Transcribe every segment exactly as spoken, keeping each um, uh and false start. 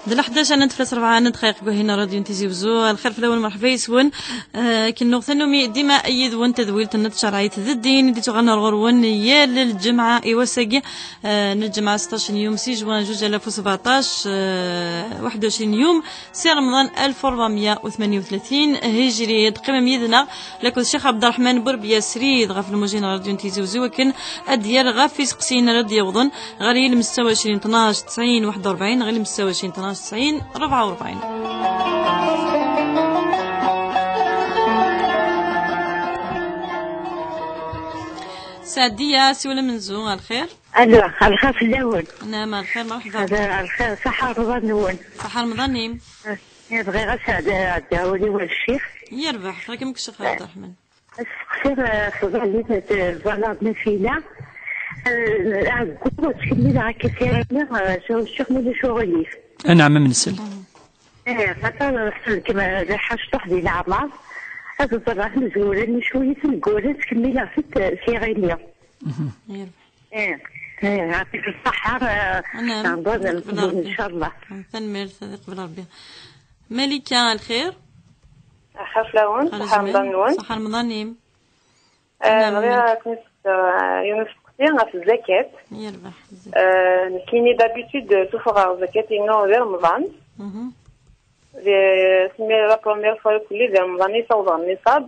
D leḥdac n teflas rebɛa n dqayeq deg wahina n Radyu n Tizi Wezzu. Lxir fell-awen, merḥba yes-wen. Eh, akken nuɣ tannumi dima yid-wen tadwilt n tcerɛit d ddin i d-ittuɣalen ar ɣur-wen yal lǧemɛa i wass-agi, eh, n lǧemɛa seṭṭac n yum si juin zuǧ alaf u sbeɛṭac, eh, waḥed u ɛecrin yum si remḍan alef u rebɛemya u tmenya u tlatin hijri. Teqqimem yid-neɣ lakked Ccix Ɛebderreḥman Burbiya Srid ɣef lmujin n Radyu n Tizi Wezzu akken ad d-yerr ɣef iseqsiyen ara d-yawḍen ɣer yilmessa u ɛecrin tnac tesɛin waḥed u rebɛin, ɣer yilmessa u ɛecrin tnac tesɛin rebɛa u rebɛin. Saɛdiya, siwel amenzu, a lxir. Alo, a lxir fell-awen. Naam, a lxir, merḥba. Ad, a lxir, ṣaḥa Remḍan-nwen. Ṣaḥa Remḍan-im. Eh, bɣiɣ ad sɛeddaɣ ul-iw ar ccix. Yerbeḥ, xir-ik am kkec a Xir Ɛebderreḥman. Ad steqsiɣ, eh, tẓallit, eh, tẓallit n Nafila. Eh, aɛeggu, ad tkemmel akka tirni, eh, s ccix ma ulac uɣilif. Anɛam, am nsel. Eh, xaṭer, eh, ḥaca cṭuḥ di leɛmer. Ad ẓreɣ imezwura-nni cwiya ineggura, ttkemmileɣ-t, eh, s iɣimi. Yerbeḥ. Eh, eh, يعطيك الصحة, eh, Anɛam. Ramadan Yeqbel Rebbi. Inchallah. Tanemmirt, ad yeqbel Rebbi. Malika, a lxir. Axir fell-awen, ṣaḥa Remḍan-nwen. Ṣaḥa Remḍan-im. Eh, Anɛam. Bɣiɣ ad ken-sqsiɣ, eh, yiwen usteqsi ɣef zzakat. Yerbeḥ. Eh, nekkini d'habitude ssufɣeɣ zzakat-inu di Remḍan. Mhm. Di, semmi la première fois irkelli di Remḍan i ssawḍeɣ nniṣab.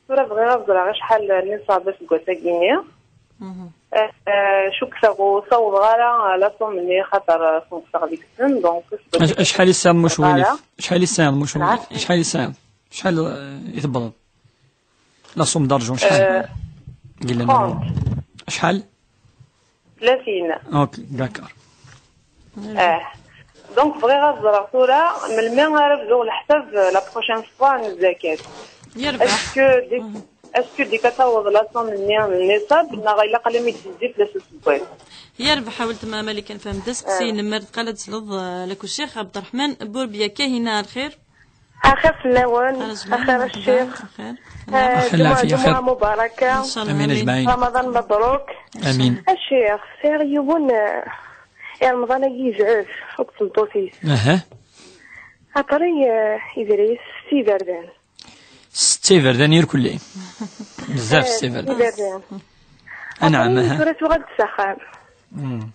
Tura bɣiɣ ad ẓreɣ acḥal nniṣab aseggas-agi-nni. Mhm. Eh, eh, cukkteɣ ur ssawḍeɣ ara la somme-nni, xaṭer, eh, sneqseɣ deg-sen, donc, Ac-, acḥal i tesɛiḍ n ucwilif? Acḥal i tesɛiḍ n ucwilif? Nɛam. Acḥal i tesɛiḍ? Acḥal, eh, i tewwḍeḍ? La somme d'argent, acḥal? Eh, Yellan trente. Acḥal? Tlatin. Ok, d'accord. Eh. Donc, bɣiɣ ad ẓreɣ tura melmi ara bduɣ leḥsab, eh, la prochaine fois n zzakat. Yerbeḥ. Est-ce que dès, est-ce que dès ad taweḍ la somme-nni n nniṣab, neɣ ilaq almi d-tezzi fell-as useggas? Yerbeḥ a weltma Malika, nefhem-d aseqsi-inem, ar tqal ad tesleḍ, eh, lakked Ccix Ɛebderreḥman Burbiya Kahina, a lxir. Axir fell-awen, axir a ccix. Axir. Eh, axir, ǧemɛa, lɛafiya, ǧemɛa mubaraka. Inchallah, amin, amin. Ajmaɛin. Ramadan mabruk. Amin. A ccix, sɛiɣ yiwen, eh, i Remḍan-agi yezɛef akked tmeṭṭut-is. Aha. Aṭri, eh, idris s iberdan. Setta iberdan irkelli. Bzaf, eh, setta iberdan. Iberdan. Anɛam, aṭri, aha. Tura tuɣal-d s axxam. Mm.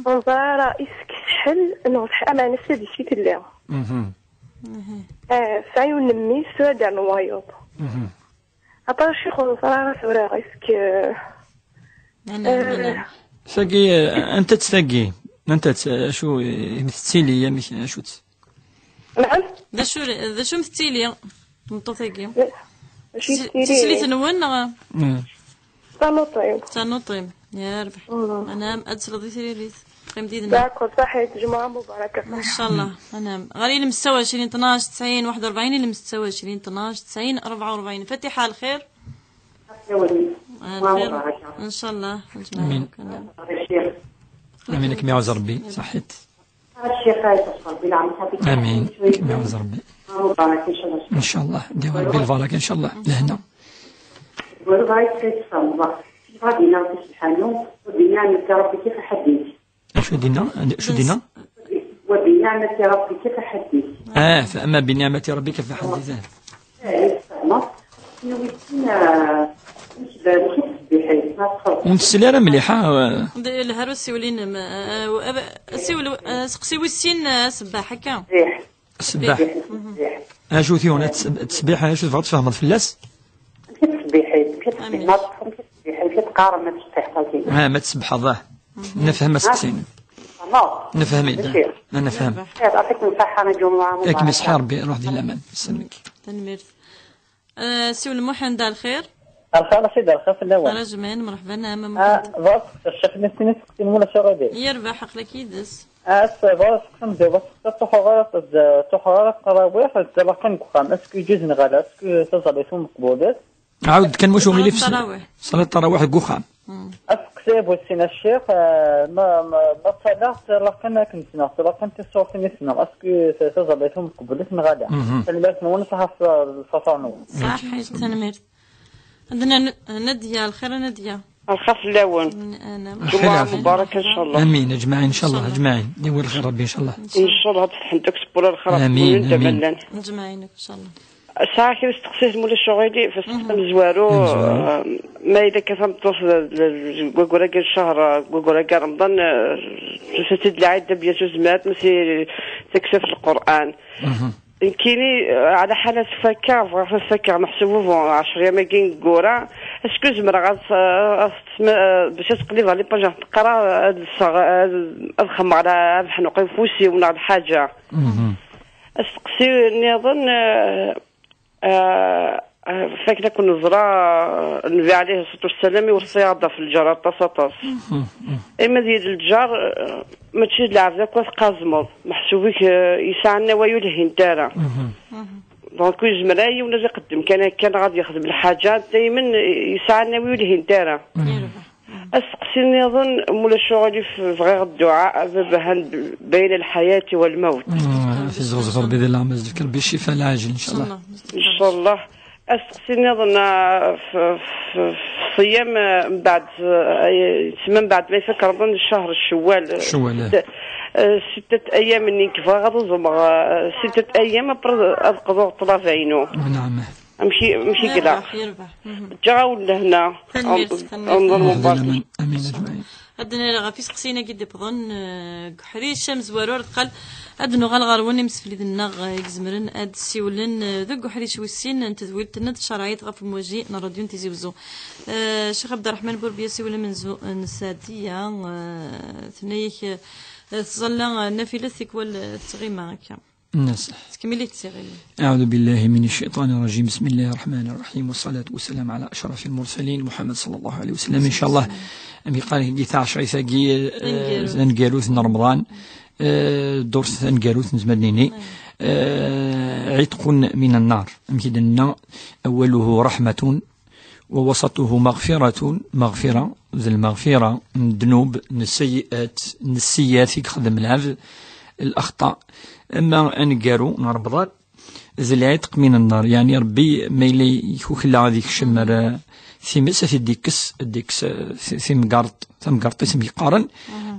Ur neẓri ara is-, acḥal, neɣ acḥal, ameɛna s tadist i tella. Mhm. Eh, tesɛa yiwen n mmi-s, tura d-rnu wayeḍ. Mhm. Aṭas ccix ur neẓri ara tura, est-ce que, Anɛam, eh, anɛam. Tagi, eh, anta-tt tagi? Anta-tt, eh, acu, eh, tettili, amek, acu-tt? Nɛam? D acu, d acu m tettili tmeṭṭut-agi? Mačči s-, tettili. Tislit-nwen, neɣ? Mm. Tanuṭ-iw. Tanuṭ-im. Yerbeḥ. Mm. Anɛam, ad tesleḍ i tririt. Teqqim did-neɣ. D'accord, ṣaḥit, ǧemɛa mubaraka. Inchallah, anɛam. Ɣer ilem setta u ɛecrin tnac tesɛin waḥed u rebɛin, ilem setta u ɛecrin tnac tesɛin rebɛa u rebɛin. Fatiḥa, a lxir. Ǧemɛa mubaraka. Inchallah, ǧemɛa mubaraka. Amin. Amin, ad kem-iɛuz Rebbi. Ṣaḥit. Amin. Ad kem-iɛuz Rebbi. Inchallah. Ad yawi Rebbi lbaraka, inchallah. Lehna. Acu d-yenna? Acu d-yenna? Ah, فأما بنعمة ربك فحدث. Ur ntessel ara mliḥ, ah. D-, lehru ssiwel-inem, ah, ah, siwel, ah, seqsi wis sin, ah, sebbaḥ, akka. Sebbaḥ. Acu tiwen, ttesbiḥ, acu tebɣiḍ tfehmeḍ fell-as? Amek tettbbiḥeḍ? Amek tettbbiḥeḍ? Amek tettbbiḥeḍ? Amek teqqarem ma tettbbiḥeḍ-agi? Ah, ma tettbbiḥeḍ, ah. Nefhem aseqsi-nnem. Nefhem-it. Nefhem. Xir, يعطيكم الصحة, نجوم معاهم. Ad kem-iṣeḥḥi Rebbi, ruḥ di laman. Yesselmek. Tanemmirt. Eh, siwel Muḥend, a lxir. A lxir, a sidi, a lxir fell-awen. Ara jmen, merḥba, nɛam, a Muḥend. Ah, bɣiɣ ad seqsiɣ ccix-nni sin iseqsiyen, ma ulac aɣilif. Yerbeḥ, aql-ak yid-s. Ah, bɣiɣ ad seqsiɣ, bɣiɣ ad seqsiɣ, ttruḥuɣ ara, ttruḥuɣ ara ttarawiḥ, ttẓallaɣ kan deg uxxam. Est-ce que yeǧuz neɣ ala? Est-ce que taẓallit-iw meqbulet? Ɛawed kan, wacu ɣilif? Ṣalat ttarawiḥ. Ṣalat ttarawiḥ deg uxxam. Aseqsi bu sin a ccix, eh, ma, ma, ma ttalaɣ, ttalaɣ kan akken ssneɣ, ttalaɣ kan tiṣṣurtin i ssneɣ. Est-ce que ta-, taẓallit-iw meqbulet neɣ ala? Mhm. Tanemmirt-nwen, ṣaḥa lxaṭer-nwen. Ṣaḥit, tanemmirt. Ad n-, Nadya, a lxir a Nadya. Lxir fell-awen. Ǧumuɛa mubaraka, ncallah. Amin, ajmaɛin, ncallah, ajmaɛin. Iwal xir Ṛebbi, ncallah. Ncallah ad tfetḥem akk tewwura lxir. Amin, amin. Ajmaɛin, ncallah. Sɛiɣ kra n testeqsiyin, ma ulac aɣilif, ɣef ssqef amezwaru, amezwaru. Eh, ma yella kan tameṭṭut d, d, d, deg waggur-agi n ccehr, eh, deg waggur-agi n Remḍan, eh, tusa-tt-id lɛid, bya tuzmat, ma si teksa f Lqur'an. Nekkini, eh, ɛla ḥala tfakka, bɣiɣ ad fakkeɣ meḥsub ubu ɛecr yam-agi n gura. Est-ce que zemreɣ ad, eh, ad, eh, bac ad qlibeɣ les pages ad teqqar, ad sseɣ-, ad, ad xemmeɣ la, ad ḥnuq ufus-iw neɣ lḥaǧa? Asteqsi nniḍen, eh, eh, eh, fakken akk neẓra, eh, Nnbi ɛlihi ṣṣlatu wassalam iweṣṣa-yaɣ-d ɣef lǧar aṭas, aṭas. Ima d yid lǧar, eh, mačči d lɛebd akk ad tqazmeḍ. Meḥsub-ik, eh, yesɛa annawi ur lhint ara. Donc, ur yezmer ara yiwen ad iqeddem kan akka neɣ ad yexdem lḥaǧa, daymen, eh, yesɛa annawi ur lhint ara. Asteqsi nniḍen, ma ulac aɣilif, bɣiɣ dduɛa, a baba han bayna lḥayati wal mawt. Tizeɣzeɣ Ṛebbi di leɛmer, ad d-yefk Ṛebbi ccifa lɛajel, ncallah. Ncallah. Asteqsi nniḍen, ah, f, f, f ṣṣiyam, ah, mbeɛd, ah, tsemma mbeɛd ma ifak Remḍan, ccahr Cewwal. Cewwal, eh. Eh, sittat ayyam-nni nekk bɣiɣ ad uẓumeɣ, ah, sittat ayyam, après ad qḍuɣ ṭṭlaba-inu. Naɛam. Amek i, amek i yella? Yerbeḥ, yerbeḥ. Ǧǧiɣ-awen lehna. Tanemmirt, tanemmirt. Remḍan mubarak. Amin, amin, ajmaɛin. Ad d-nali ɣef iseqsiyen-agi d-iwwḍen, eh, deg uḥric amezwaru ar deqqal. Ad nuɣal ɣer-wen imsefliden-nneɣ, eh, i izemren ad d-ssiwlen, eh, deg uḥric wis sin n tedwilt-nneɣ tacerɛit ɣef umwaji n ṛṛadyu n Tizi Wezzu. Eh, Ccix Ɛebderreḥman Burbiya, siwel amenzu n Sadiya, eh, tenna-yak, eh, tẓalla, eh, Nafilat tikwal, eh, tettɣima akka. Nnas. Tkemmel-it tiɣimit. أعوذ بالله من الشيطان الرجيم. بسم الله الرحمن الرحيم. والصلاة والسلام على أشرف المرسلين محمد صلى الله عليه وسلم. إن شاء الله. Am yeqqar di taɛecrit-agi, eh, taneggarut n Remḍan, eh, ddurt taneggarut, nezmer ad nini, eh, عتق من النار. Amek i d-nenna, أوله رحمة ووسطه مغفرة، مغفرة, d lmeɣfira n ddnub, n sseyyi'at, n sseyyi'at i yexdem lɛebd, الأخطاء. Ama aneggaru n Remḍan, d العتق من النار, yeɛni Ṛebbi ma yella ikukla ad ikcem ar times, ad t-id-ikkes, ad d-ikkes, eh, ti-, timgerḍt, tamgerḍt i sen-yeqqaren,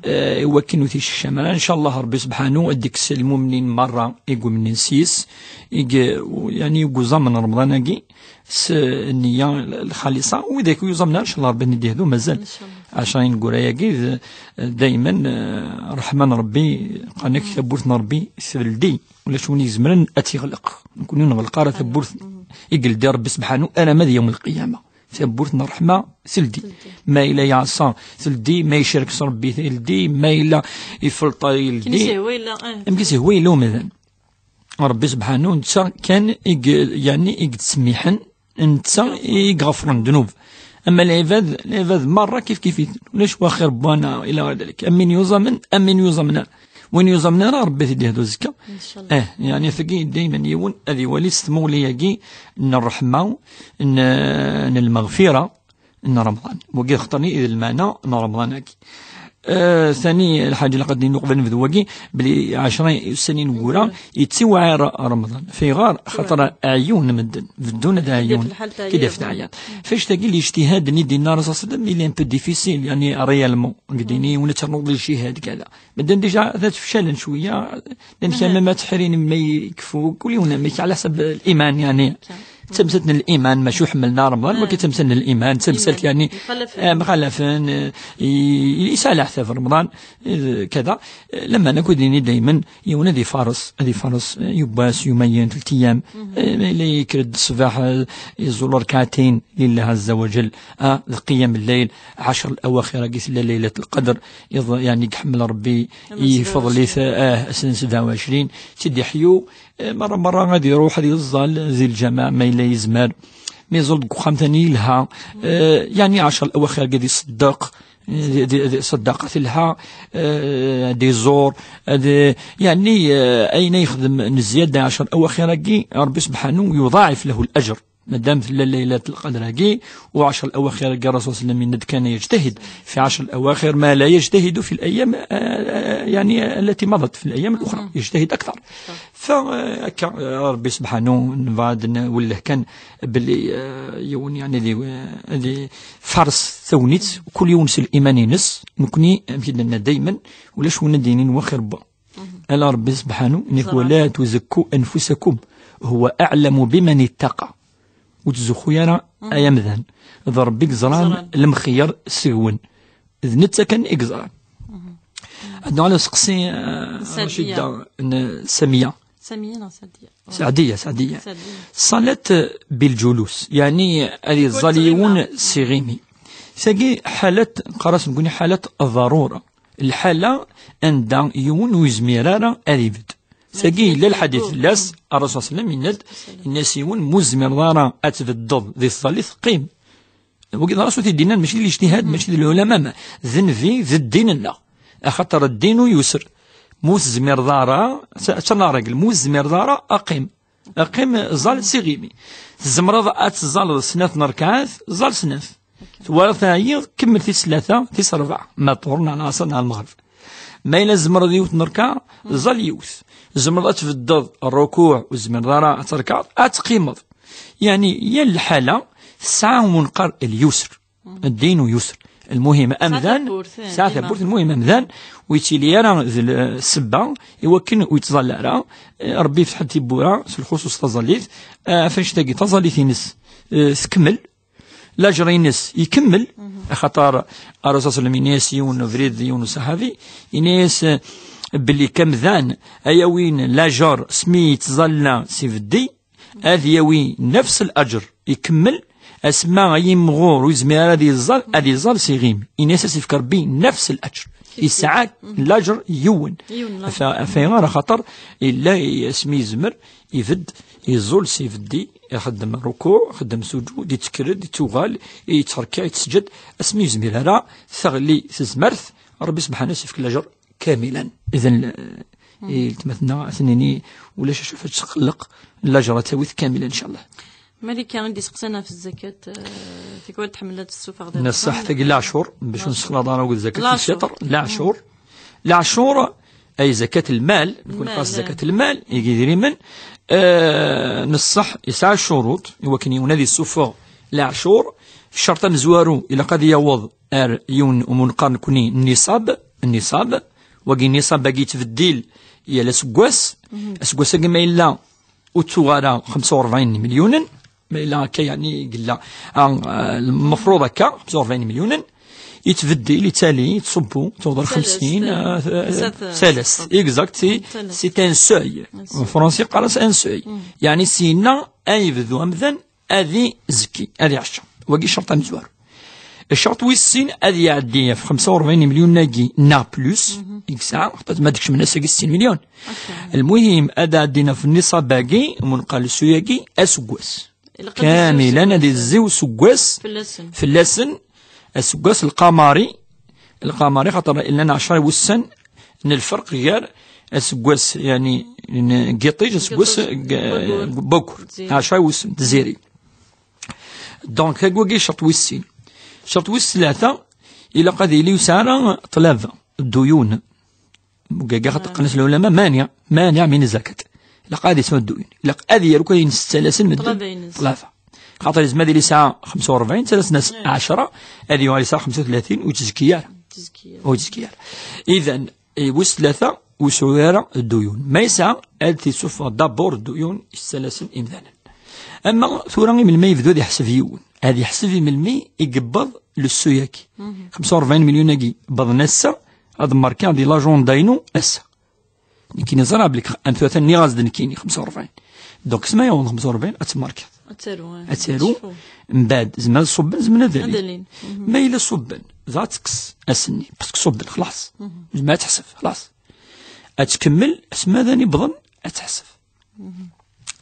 eh, i wakken ur t-icekkcam ara. Ncallah Ṛebbi sebḥanu ad d-ikkes lmumnin merra i yumnen s-yes, i y-, yeɛni i yuẓam n Remḍan-agi, s nniya lxalisa, u widak ur yuẓamen ara, ncallah Ṛebbi ad d-yehdu mazal. Ncallah. Ɛecra ineggura-agi d, daymen, eh, ṛṛeḥma n Ṛebbi, qqaren-ak tawwurt n Ṛebbi teldi, ulac win izemren ad tt-iɣleq. Nekkni ur nɣelleq ara tawwurt i yeldi Ṛebbi sebḥanu alamma d yawm lqiyama. Tawwurt n ṛṛeḥma teldi. Teldi. Ma yella yeɛṣa, teldi, ma yecrek s Ṛebbi, teldi, ma yella ifelṭer, yeldi. Amek i s-ihwa yella, eh. Amek i s-ihwa yella umdan. Ṛebbi sebḥanu, netta kan i y-, yeɛni i yettsemmiḥen, netta i iɣefren ddnub. Ama lɛibad, lɛibad merra kif kif-iten. Ulac wa xir n wayeḍ ila ɣer dalik. Am win yuẓamen, am win yuẓamen ara. Win yuẓamen ara, Ṛebbi ad t-id-yehdu azekka. Ncallah. Eh, yeɛni tagi daymen yiwen ad iwali s tmuɣli-agi n ṛṛeḥma, n, n lmeɣfira, n Remḍan. Wagi d xeṭṭer-nni i d lmeɛna n Remḍan-agi. Eh, sani lḥaǧa ilaq ad d-nini uqbel nebdu wagi, belli ɛecra ussan ineggura, yettiwɛir Remḍan. Fayɣer? Xaṭer ɛeyyun medden. Beddun ad ɛeyyun. Ki d-yaf lḥal teɛyiḍ. Ki d-yaf teɛyiḍ. F'act-agi lijtihad-nni d-yenna Ṛṛasul ṣalla Llahu ɛalayhi wa sallam, il est un peu difficile, yeɛni, réellement. Deg dini, win ad ternuḍ lijtihad, kada. Medden déjà ad ttfecalen cwiya, llan kra ma ttḥirin ma yekfu, kul yiwen amek, ɛla ḥsab liman, yeɛni. Kan. D tamsalt n liman, mačči ur ḥemmlen ara Remḍan, wagi d tamsalt n liman, d tamsalt, yeɛni, mxalafen. Eh, mxalafen, eh, i, i, yesɛa leɛtab Remḍan, eh, kada. Eh, lameɛna akk d-nini daymen, yiwen ad ifares, ad ifares, eh, yiwwas, yumayen, telt ayyam. Eh, ma yella yekker-d ṣṣbeḥ, eh, iẓul rekɛatin, لله عز وجل، ah, d qiyam lleyl, ɛecr lawaxir-agi tella Laylat Lqadr, iḍ, yeɛni, i iḥemmel Ṛebbi, ifeḍl-it, ah, ass n sebɛa u ɛecrin, tt-id-iḥyu, eh, merra, merra ad iruḥ ad yeẓẓal di lǧameɛ, ma yella yezmer, mi yeẓẓul deg uxxam tani yelha, eh, yeɛni, ɛecr lawaxir-agi ad iṣeddeq, eh, di, di, di ṣeddaqa telha, eh, ad iẓur, ad, yeɛni, eh, ayen ay yexdem n zzyada ɛecr lawaxir-agi, Ṛebbi sebḥanu yuḍaɛif lahu lajr. مادام تلا ليلة القدر هاكي، وعشر الأواخر هاكي الرسول صلى الله عليه وسلم يند كان يجتهد في عشر الأواخر ما لا يجتهد في الأيام، آه، آه، يعني التي مضت، في الأيام الأخرى يجتهد أكثر. فهكا، آه، ربي سبحانه نبعد نوله كان باللي، آه، يون يعني ذي، آه، ذي فارس ثونيت، كل يوم سل الإيمان ينس، نكني أمشي لنا دايما، ولا شو ندينين وخير با. على ربي سبحانه، نيك: "ولا تزكوا أنفسكم، هو أعلم بمن اتقى". وتزخو يرى أيا مذان. ذا ربي زران المخير سيون. ذ نتا كان إكزران. عندنا على سقسي، آه، سعدية. رشيدة، ن-، سمية. سمية، لا، سعدية. سعدية، سعدية. سعدية. صلاة بالجلوس، يعني، هذه الظاليون سيغيمي. ثقي حالة، قراس نقولي حالة الضرورة. الحالة عند يون ويزمير راه أذيبد. ثقي لا الحديث لاس الرسول صلى الله عليه وسلم يند، الناس يون مزمير ضارة أتبدض ذي الصليث قيم. وقد رسول دينا ماشي الاجتهاد، ماشي العلماء، ما ذنبي ذي الدين لنا. أخطر الدين يسر. موس زمير ضارة، س-، سنا راجل، موس زمير ضارة أقيم. أقيم زال سيغيمي. تزمرض أتزال سنات نركعات، زال سنات. ثوارث عيض، كمل في ثلاثة، في أربعة. ما طورنا على عصرنا على المغرب. ما إلا زمرض يوت نركع، زال يوت. زمرض أتفضل الركوع وزمرض راه تركع، أتقيمض. يعني، يا الحالة، ساعة منقر اليسر. الدين يسر. المهم أمذان، ساعة تبورت، ساعة تبورت، المهم أمذان، ويتيلي أنا ذ-، السبة، يوكن ويتظل راه، ربي يفتح تيبورا، في الخصوص تظليت، آه، فاش تاقي تظليت ينس، آه، تكمل، لاجر ينس يكمل، خاطر الرسول صلى الله عليه وسلم يناس يون بريد يون صحابي، يناس، آه، بلي كمذان، أيا وين لاجر سمي يتظل سيفدي، هذا يوي نفس الأجر، يكمل، أسمى يمغور ويزمي هذا يزال، هذا يزال سيغيم. إناس سيفك ربي نفس الأجر. يسعى الأجر يون. يون الأجر. ف-، فيغار خاطر إلا يسمي يزمر، يفد، يزول سيفدي، يخدم الركوع، يخدم سجود، يتكرد، يتوغال، يتركع، يتسجد، أسمي يزمير هذا، ثغلي سزمرث، ربي سبحانه سيفك الأجر كاملا. إذن، آه، إيه، تمثلنا أثنيني ولا شاشة فتقلق لا جرى تاويث كاملة إن شاء الله. ملكة عندي سقسنا في الزكاة، آه، في كل تحملات السفر ديال نصح الصحن. تاقي العشور، باش نسخنا دار وقت زكاة العشور. الفطر، العشور. العشور، أي زكاة المال، نكون المال، خاص آه. زكاة المال، يجي يديري من، آه، نصح يسعى الشروط، يوكن ينادي السفر العشور، الشرط نزوارو إلا قد يوض ار يون ومنقار نكوني النصاب، النصاب، وقي النصاب باقي يتبدل يا الاسكواس، الاسكواس كما إلا وتوغالا خمسة وأربعين مليون، ما إلا هكا يعني قلنا، آه، المفروض هكا خمسة وأربعين مليون، يتبدل، يتالي، يتصبو، توضر ثلاث، خمسين، آه، ثلاث، ثلاث، ثلاث، ثلاث. إكزاكت، سي، ثلاث. سي ان سوي. ان سوي. الفرنسي قال ان سوي. يعني سينا أي بدو أمذن أذي زكي، أذي عشرة. وقي شرط نزوار. الشرط ويسين أذي يعدي في خمسة وأربعين مليون ناقي نا بلوس. إكسا، خطات ما دكش من أساقي ستين مليون. المهم، أذا عدينا في النصاب باقي، منقال سوياقي، أسقوس. كاملا هذه الزيو سقوس. في اللسن. في اللسن. السقوس القمري. القمري خاطر إلا عشرة وسن. إن الفرق غير السقوس، يعني، إن قيطيج السقوس بوكور. بوكور. عشرة وسن، دزيري. دونك، هاكوكي شرط وسين. شرط وس ثلاثة، إلا قد يلي يسعى طلب الديون. كاكا خاطر قناس العلماء مانع، مانع من الزكاة. لا قاعد يسمى الديون. لا قاعد يروك ين ستة آلاف من طلبة ينزل. طلبة. خاطر يزمد لي ساعة خمسة وأربعين، ثلاث ناس عشرة، هذه يوالي ساعة خمسة وثلاثين وتزكية. تزكية. وتزكية. إذن، إي، وس ثلاثة وسعيرة الديون. ما يسعى، هذه تسوف دابور الديون السلاسل إمدانا. أما ثورة من ما يبدو هذه يحسب يون. هذه يحسب من المي يقبض للسوياكي. خمسة وأربعين مليون أكي بض نسا، هذا ماركان دي لاجون داينو أسا. نكيني زرع بليك خ-، أم ثلاثة ني غاز دنكيني خمسة وأربعين. دونك سما يوم خمسة وأربعين أتماركا. أتسالو، آه. أتسالو. شوف. من بعد زمان صبن زمان ذلك. ذلك. ما إلا صبن، ذا تكس أسني، باسكو صبن خلاص. زمان تحسب خلاص. أتكمل، اسمها ذاني بظن أتحسب.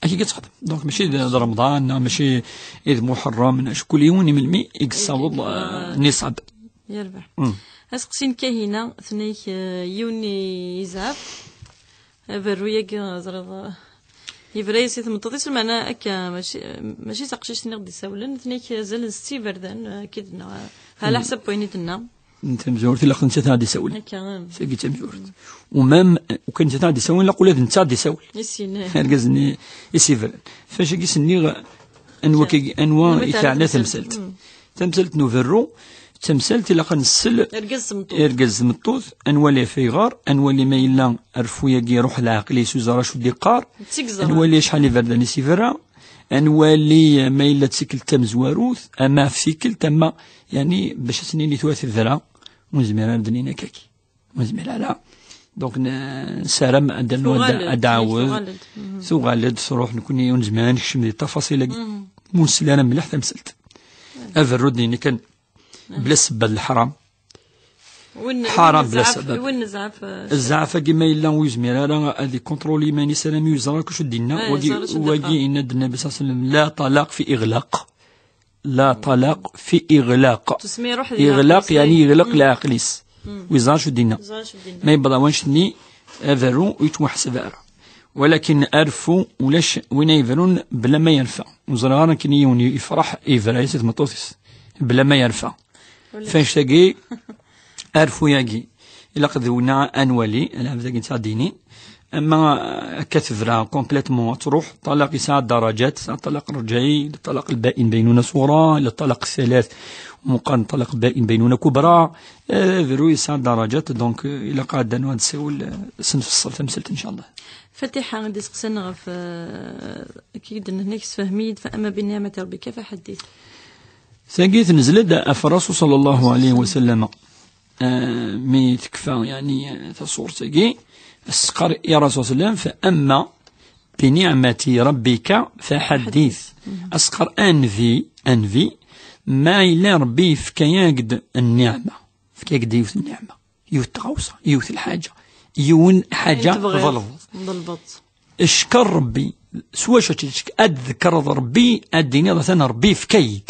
أكي كتخدم. دونك ماشي د-، د رمضان، ماشي إذ محرم، شكون يوني من المي، يقصاوض، آه، نصاب. يربح. أسقسين كاهنة، ثنيك، آه، يوني يزعف. برو ياك زريض. Yebra-yas i tmeṭṭut-is, lmeɛna akka, mačči, mačči d taqcict-nni i ɣ-d-isawlen, nutni k-, zalen s iberdan, eh, akka i d-tenna, ɛla ḥsab wayen i d-tenna. N tamezwarut ilaq netta ad aɣ-d-isawel. Akka, mm. Tagi d tamezwarut. U même, u kan netta ad aɣ-d-isawel, ilaq ula d netta ad aɣ-d-isawel. Argaz-nni i s-ibran. Fac-agi s-nniɣ, anwa, anwa i teɛna tamsalt? Tamsalt n uberru, d tamsalt ilaq ad nsel argaz d tmeṭṭut, ad nwali ɣef ayɣer, ad nwali ma yella arfu-agi iruḥ leɛqel-is, ur yeẓri acu d-iqqar, ad nwali acḥal iberdan i s-iberra, ad nwali ma yella d tikkelt tamezwarut, ama ɣef tikkelt, ama, yeɛni, bac ad s-nini tura tebra, ur nezmir ara ad d-nini akkagi. Ur nezmir ara. Donc, n-, nessaram ad d-, ad d-, ad d-ɛawed. Tuɣal-d. Tuɣal-d, truḥ, nekkni ur nezmir ad nekcem di ṭṭafaṣil-agi. Ma ur nsel ara mliḥ tamsalt. Aberru d-nini kan, bla ssebba d leḥram. Ḥaram bla ssebba. Zzɛaf-agi ma yella ur yezmir ara ad ikunṭruli iman-is armi ur yeẓri akk acu d-yenna. Wagi, wagi yenna-d Nnabi صلى الله عليه وسلم: لا طلاق في إغلاق. لا طلاق في إغلاق. Iɣlaq, yeɛni yeɣleq leɛqel-is. Ur yeẓri acu d-yenna. Ma yewweḍ wanect-nni, aberru ur yettwaḥseb ara. Walakin arfu, ulac win ay iberrun bla ma yerfa. Ur ẓriɣ ara akken yiwen yefreḥ, yebra-yas i tmeṭṭut-is bla ma yerfa. Fannect-agi, arfu-yagi, ilaq d winna ad nwali, lɛebd-agi nettɛeddini. Ama akka tebra complètement, ad truḥ, ṭṭalaq yesɛa daraǧat, yesɛa ṭṭalaq rǧa'i, ṭṭalaq lba'in baynuna suɣra, ila ṭṭalaq thalat, meqqar ṭṭalaq ba'in baynuna kubra, eh, aberru yesɛa daraǧat, donc, eh, ilaq ad d-nessiwel, eh, ad s-nfeṣṣel tamsalt, inchallah. Fatiḥa, ad d-iseqsan ɣef, eh, akken i d-nenna, yessefhem-iyi-d, فأما بنعمة ربك فحدث. Tagi tnezl-d ɣef Rasul صلى الله عليه وسلم. Ah, mi tekfa, yeɛni, ah, tasurt-agi, as-teqqar i Rasul صلى الله عليه وسلم: فأما بنعمة ربك فحدث. As-teqqar: a Nnbi, a Nnbi, ma yella Rebbi yefka-yak-d nniɛma, yefka-yak-d yiwet n nniɛma, yiwet n tɣawsa, yiwet n lḥaǧa, yiwen ḥaǧa tḍelbeḍ. Ckeṛ Rebbi. S wacu ad tcek-, ad tḍekkreḍ Rebbi, ad d-tiniḍ: atan Rebbi yefka-yi-d.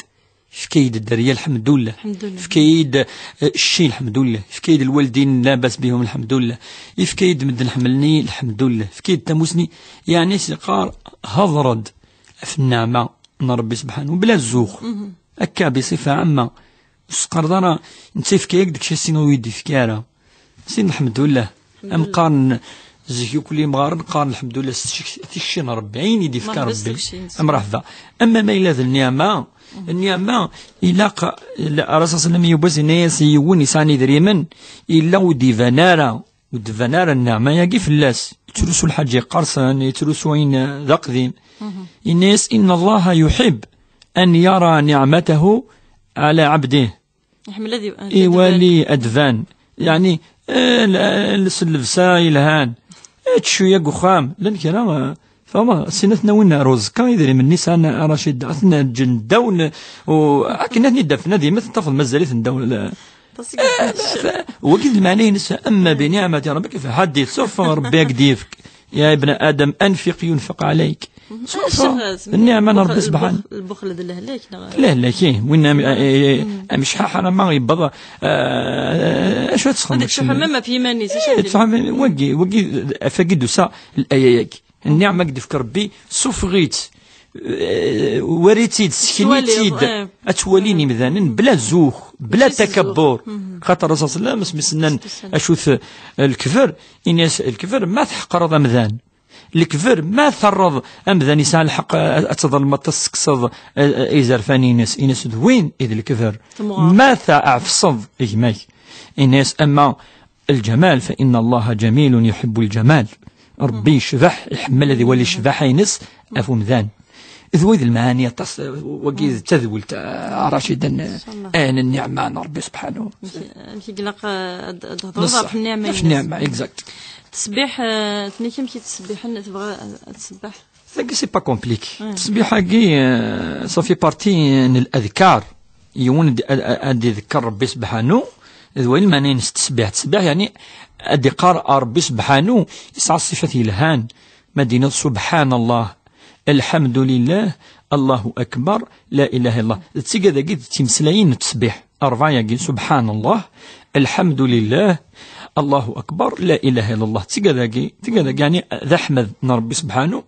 Yefka-yi-d dderya, lḥemdullah. Lḥemdullah. Yefka-yi-d, eh, cci, lḥemdullah. Yefka-yi-d lwaldin, labas bihum, lḥemdullah. Yefka-yi-d medden ḥemmlen-iyi, lḥemdullah. Yefka-yi-d tamusni, yeɛni s-, yeqqar, hedṛ-d ɣef nneɛma n Rebbi subḥanahu, bla zzux. Akka, biṣifa ɛamma. Ur s-teqqareḍ ara, netta yefka-yak-d kečč, a Sidi, ur yi-d-yefki ara. Sin lḥemdullah. Am qqaren zik, yakk imɣaren qqaren lḥemdullah s tikci n Rebbi, ayen i d-ifka Rebbi. Mṛeḥba. Ama ma yella d nniɛma, nniɛma ilaq, Rasul صلى الله عليه وسلم, yiwwas yenna-yas i yiwen yesɛan idrimen, yella ur d-iban ara, ur d-tban ara nneɛma-yagi fell-as. Yettrusu lḥaǧa iqersen, yettrusu ayen d aqdim. Yenna-yas: إن الله يحب أن يرى نعمته على عبده. Iḥemmel ad i-, ad iwali, ad d-tban. Yeɛni, eh, l-, l-, s llebsa yelhan. Eh, čču-ya deg uxxam. Llan kra, eh, fama, sin ad ten-awin ar uẓekka, idrimen-nni sɛan a Racid, ad ten-ǧǧen ddaw n-, u-, akken ad ten-id-afen, ad yemmet, tafeḍ mazal-iten ddaw l-, eh, fa-, wagi d lmeɛna-ines, أما بنعمة ربك فحدث, ṣṣuf Rebbi ad k-d-yefk. يا ابن آدم أنفق ينفق عليك. Ṣṣuf, nniɛma n Rebbi subḥanahu. Lbuxel d lehlak, neɣ? Lehlak, ih. Win am-, eh, eh, amecḥaḥ ara ma yebbeḍ, eh, acu ad tesxedmeḍ? Ad ittcuḥḥu même ɣef yiman-is, acu ad ittcuḥḥu, wagi, wagi, afagi d-usa, l-aya-yagi. Nniɛma i k-d-ifka Rebbi, sufeɣ-itt, eh, wari-tt-id, sken-itt-id. Ad twalin imdanen, bla zzux, bla takabbur. Xaṭer Rasul صلى الله عليه وسلم, asmi s-nnan acu-t, eh, lekber, ini-as, lekber, ma tḥeqreḍ amdan, lekber, ma terreḍ amdan yesɛa lḥeqq, eh, ad tḍelmeḍ, ad tekkseḍ, eh, eh, izerfan-ines, ines d win i d lekber. Ma teɛfseḍ gma-k, ines, ama الجمال، فإن الله جميل يحب الجمال. Rebbi yecbeḥ, iḥemmel ad iwali ccbaḥa-ines ɣef umdan. D wa i d lmeɛani aṭas, eh, wagi d tadwilt, eh, Racid, n, eh, n nniɛma n Rebbi subḥanahu. Amek, amek i ilaq, eh, ad, ad thedreḍ ɣef nniɛma-ines? Ɣef nniɛma, exact. Ttesbiḥ, eh, tniki amek i ttesbiḥen, tebɣa ad tsebbeḥ? Tagi, c'est pas compliqué. Ttesbiḥ-agi, eh, ça fait partie n ladkar. Yiwen ad, ad, ad iḍekkeṛ Rebbi subḥanahu, d wayen lmeɛna-ines ttesbiḥ. Ttesbiḥ, yeɛni ad iqqar ɣer Rebbi subḥanahu, yesɛa ṣṣifat yelhan. Ma d-tiniḍ: سبحان الله، الحمد لله، الله أكبر، لا إله إلا الله. D tigad-agi d timeslayin n ttesbiḥ. Rebɛa-yagi: سبحان الله، الحمد لله، Allahu akbar, la ilaha illallah. Tigad-agi, tigad-agi, yani, d aḥmed n Ṛebbi subḥanu,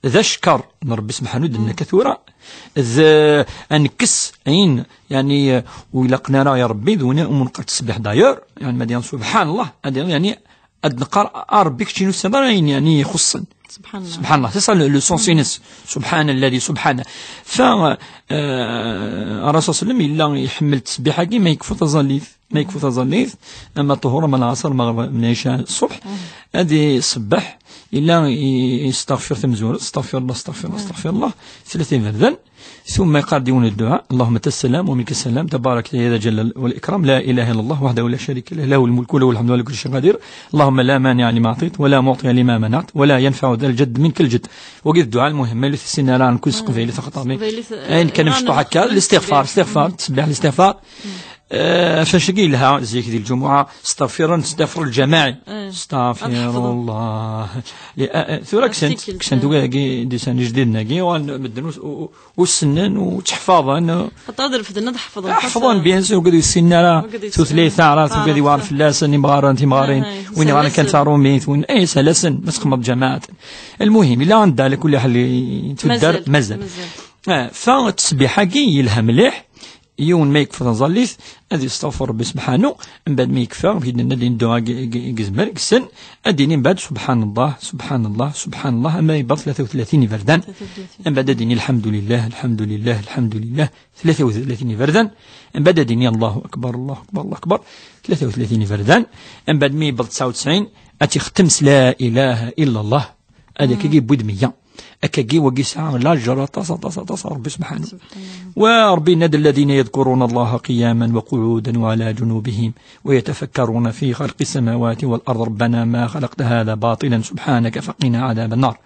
d acekkeṛ n Ṛebbi subḥanu, d nekk tura, d anekkes ayen, yani, ur ilaqen ara i Ṛebbi, d win umi neqqar ttesbiḥ d'ailleurs, yani, ma d-yan subḥanallah, ad d-, yani, ad neqqar, a Ṛebbi, kečč ur tessineḍ ara ayen, yani, ixuṣṣen. Subḥanallah. Subḥanallah, c'est ça le, le sens-ines. Subḥana lladhi, subḥana. Fa, euh, Rasul sallam yella iḥemmel ttesbiḥ-agi ma yekfu taẓallit. Ma yekfu taẓallit, ama ṭṭuhur, ama lɛaṣer, lmeɣreb, lɛica, ṣṣubḥ, ad iṣebbeḥ, yella i-, yesteɣfir tamezwarut, astaɣfirullah, astaɣfirullah, astaɣfirullah, tlata iberdan, ثم يقال ديون الدعاء: اللهم أنت السلام ومنك السلام، تبارك يا ذا الجلال والإكرام، لا إله إلا الله وحده لا شريك له، له الملك وله الحمد وهو على كل شيء قدير، اللهم لا مانع لما أعطيت ولا معطي لما منعت ولا ينفع ذا الجد منك الجد. Wagi d dduɛa lmuhim, ma yella ur t-ssineɣ ara, nekk s teqbaylit, axaṭer mi-, ayen kan mecṭuḥ akka, listiɣfar, istiɣfar, ttesbiḥ, listiɣfar. Eh, fac-agi yelha, zik di lǧumuɛa, astaɣfir, astaɣfir lǧamaɛi. Astaɣfirullah. Li-, eh, eh, tura kksen-t, kksen-t wagi, disan ijdiden-agi, uɣalen medden ur, ur, ur ssnen, ur ttḥfaḍen. Xaṭer ad refden ad ḥefḍen. Ḥefḍen, bien sûr, wigad ur ssinen ara tutlayt taɛrabt, wigad iwɛer fell-asen, imɣaren, timɣarin, win iɣaren kan tarumit, win, eh, sehla-sen, ma txedmeḍ ǧamaɛat. Lmuhim, ila anda, ɛla kulli ḥal, i tuddar, mazal. Mazal. Eh, fa ttesbiḥ-agi yelha mliḥ, yiwen ma yekfa taẓallit, ad yesteɣfer Ṛebbi subḥanu, mbeɛd mi yekfa, amek i d-nenna din dduɛa g-, g-, gezmer, gessen, ad d-yini mbeɛd subḥanallah, subḥanallah, subḥanallah, ama yebbeḍ tlata u tlatin iberdan. Tlata u tlatin. Mbeɛd ad d-yini lḥemdulillah, lḥemdulillah, lḥemdulillah, tlata u tlatin iberdan. Mbeɛd ad d-yini Allahu akbar, Allahu akbar, Allahu akbar, tlata u tlatin iberdan. Mbeɛd mi yebbeḍ tesɛa u tesɛin, ad t-ixtem s la ilaha illa Allah. Ad akka yewwi-d meyya. Akkagi wagi yesɛa lajer aṭas, aṭas, aṭas ɣer Ṛebbi subḥanu. Wa Ṛebbi yenna-d: الذين يذكرون الله قياما وقعودا وعلى جنوبهم ويتفكرون في خلق السماوات والأرض ربنا ما خلقت هذا باطلا سبحانك فقنا عذاب النار.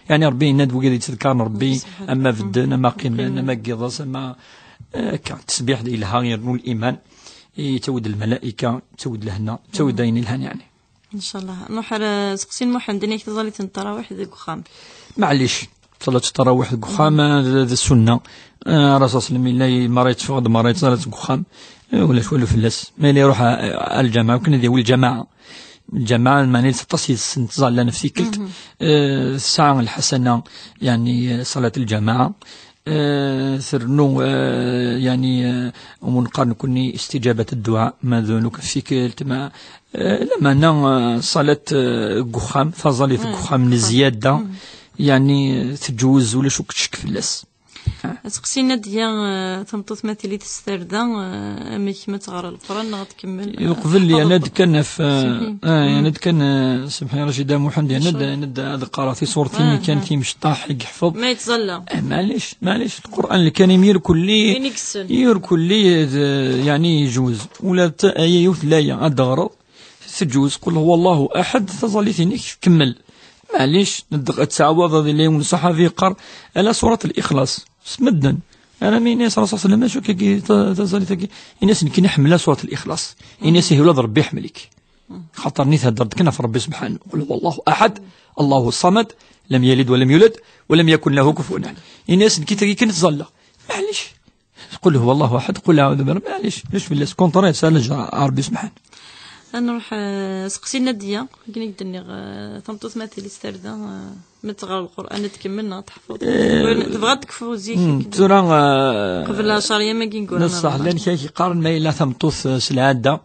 Yani Ṛebbi yenna-d wigad yettdekkaren Ṛebbi, ama bedden, ama qqimen, ama deg yiḍes, ama, eh, akka, ttesbiḥ yelha, yernu liman, yettawi-d lmalaika, yettawi-d lehna, yettawi-d ayen yelhan, yani. Ncallah. Nruḥ ar, eh, seqsi n Muḥend, ini-ak taẓallit n ttarawiḥ deg uxxam. Maɛlic, ṣalat ttarawiḥ deg uxxam, eh, d, d ssunna. Eh, Rasul sallam yella i-, mara yetteffeɣ-d, mara yettẓallat deg uxxam. Eh, ulac walu fell-as. Ma yella iruḥ a, a, a lǧameɛ, akken ad yawi lǧameɛ. Lǧameɛ, lmeɛna aṭas yes-sen ttẓallan ɣef tikkelt. Eh, tesɛa lḥasana, yani, eh, ṣalat lǧameɛ. Eh, ternu, eh, yani, eh, umi neqqar nekkni istiǧabat dduɛa, ma d nekk f tikkelt, ma, eh, lameɛna, eh, ṣalat, eh, deg uxxam, taẓallit deg uxxam n zzyada, yani, eh, teǧwez, ulac akk ccek fell-as. Aseqsi n Nadiya, eh, tameṭṭut ma tili s tarda, eh, amek ma teɣra Leqran neɣ ad tkemmel, eh, uqbel, teḥfeḍ yani, ad kan af, eh, yani, ad kan, eh, semḥi Racida Muḥend, yani, ad, ad qqareɣ tiṣurtin kan timecṭaḥ i yeḥfeḍ. Ma yettẓalla. Eh, maɛlic, maɛlic. Lqur'an lkarim irkelli, irkelli, d, yani, yejwez. Ula d ta-, aya yiwet laya ad d-teɣreḍ, teǧwez, qul huwa Allahu aḥad, taẓallit-inek tkemmel. Maɛlic, ad tettɛawadeḍ ila yiwen ṣṣaḥabi yeqqar, ala surat al-Ixlaṣ. S medden. Armi ini-as Rasul sallam, acu kagi ta-, taẓallit-agi? Ini-as, nekkini ḥemmleɣ surat al-Ixlaṣ. Ini-as, ihi ula d Ṛebbi iḥemmel-ik. Xaṭer ni thedder-d kan ɣef Ṛebbi subḥanu. Qul huwa Allahu aḥad, Allahu ṣṣamad, lam yalid wa lam yulad, wa lam yakun lahu kufuwan aḥad. Ini-as, nekki tagi kan ttẓallaɣ. Maɛlic. Qul huwa Allahu aḥad, qul aɛudu bi rabbi, maɛlic. Ulac fell-as, contraire, s ala ǧa Ṛebbi subḥanu. Ad nruḥ, eh, seqsi Nadiya, akken i k-d-nniɣ, eh, tameṭṭut ma tili s tarda, eh, ma teɣra Leqran, ad tkemmel neɣ ad teḥfeḍ? Eh, tebɣa ad tekfu zik, hmm, akken tura, eh, qbel ɛecṛ yam-agi n wass. D ṣṣeḥ, llan kra yeqqaren ma yella tameṭṭut, eh, s lɛada,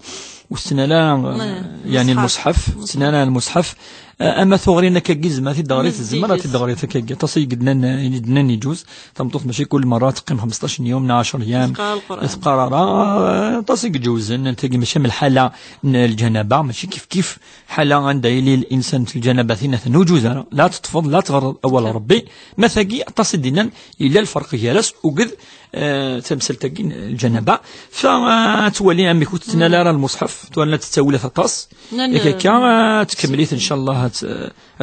ur tettnal ara, eh, yani lmuṣḥaf, ur tettnal ara lmuṣḥaf. Eh, ama tuɣrin akkagi, tzemmer ad t-id-teɣri, tzemmer ad t-id-teɣri akkagi. Aṭas i d-nnan, i d-nnan yeǧuz. Tameṭṭut mačči kul merra teqqim xemseṭṭac n yum neɣ ɛecṛ yam. Teqqar Leqran. Teqqar ara, eh, aṭas i iǧewzen, tagi mačči am lḥala n lǧanaba, mačči kif kif ḥala anda yili linsan s lǧanaba, tinna ur teǧuz ara. La teṭṭfeḍ, la teɣreḍ awal Ṛebbi. Ma tagi, aṭas i d-nnan, yella lferq gar-as, uged, eh, tamsalt-agi n lǧanaba. Fa, eh, ad twali amek ur tettnal ara lmuṣḥaf, twala tettawilat aṭas. Yak akka, eh, tkemmel-it, ncallah, ad,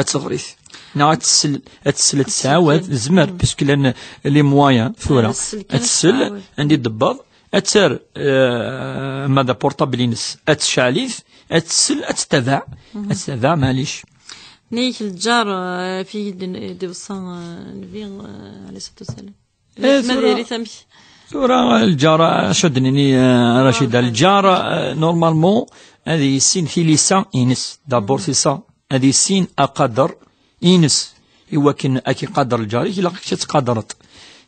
ad teɣri-t. Neɣ ad tessel, ad tessel, ad tessawad, tezmer, puisque llan les moyens tura. Ad tessel, anda i d-tebbeḍ, ad terr, eh, ma d aportable-ines, ad tecɛel-it, ad tessel, ad tettabaɛ, ad tettabaɛ, maɛlic. Nnig lǧar, eh, fi d-, d-iweṣṣa, eh, Nnbi, eh, alayhi ṣṣalatu wassalam. Eh, ma tura diri-t amek? Tura lǧar, acu ad d-nini, eh, Racida? Lǧar, eh, normalement, ad yissin tilisa ines. D'abord, c'est ça. Ad yissin aqader ines. Iwakken ad k-iqader lǧar-ik, ilaq ad k-tettqadreḍ.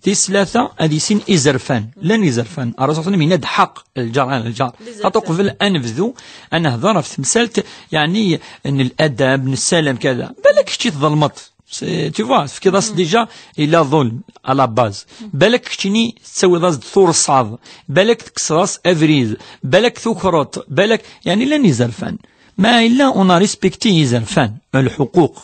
Tis tlata, ad yissin izerfan. Llan izerfan. Rrasul sallam yenna-d ḥaq lǧar ɛla lǧar. Xaṭi uqbel ad nebdu ad nehder ɣef temsalt, yeɛni, n ladab, n ssalam, kada. Balak kečč i tḍelmeḍ. C'est, tu vois, tefkiḍ-as déjà, il a ظلم à la base. Balak keččini tettawiḍ-as-d tursaḍ. Balak tekkseḍ-as abrid. Balak tukreḍ. Balak, yeɛni llan izerfan. Ma yella on a respecté izerfan, lḥuquq,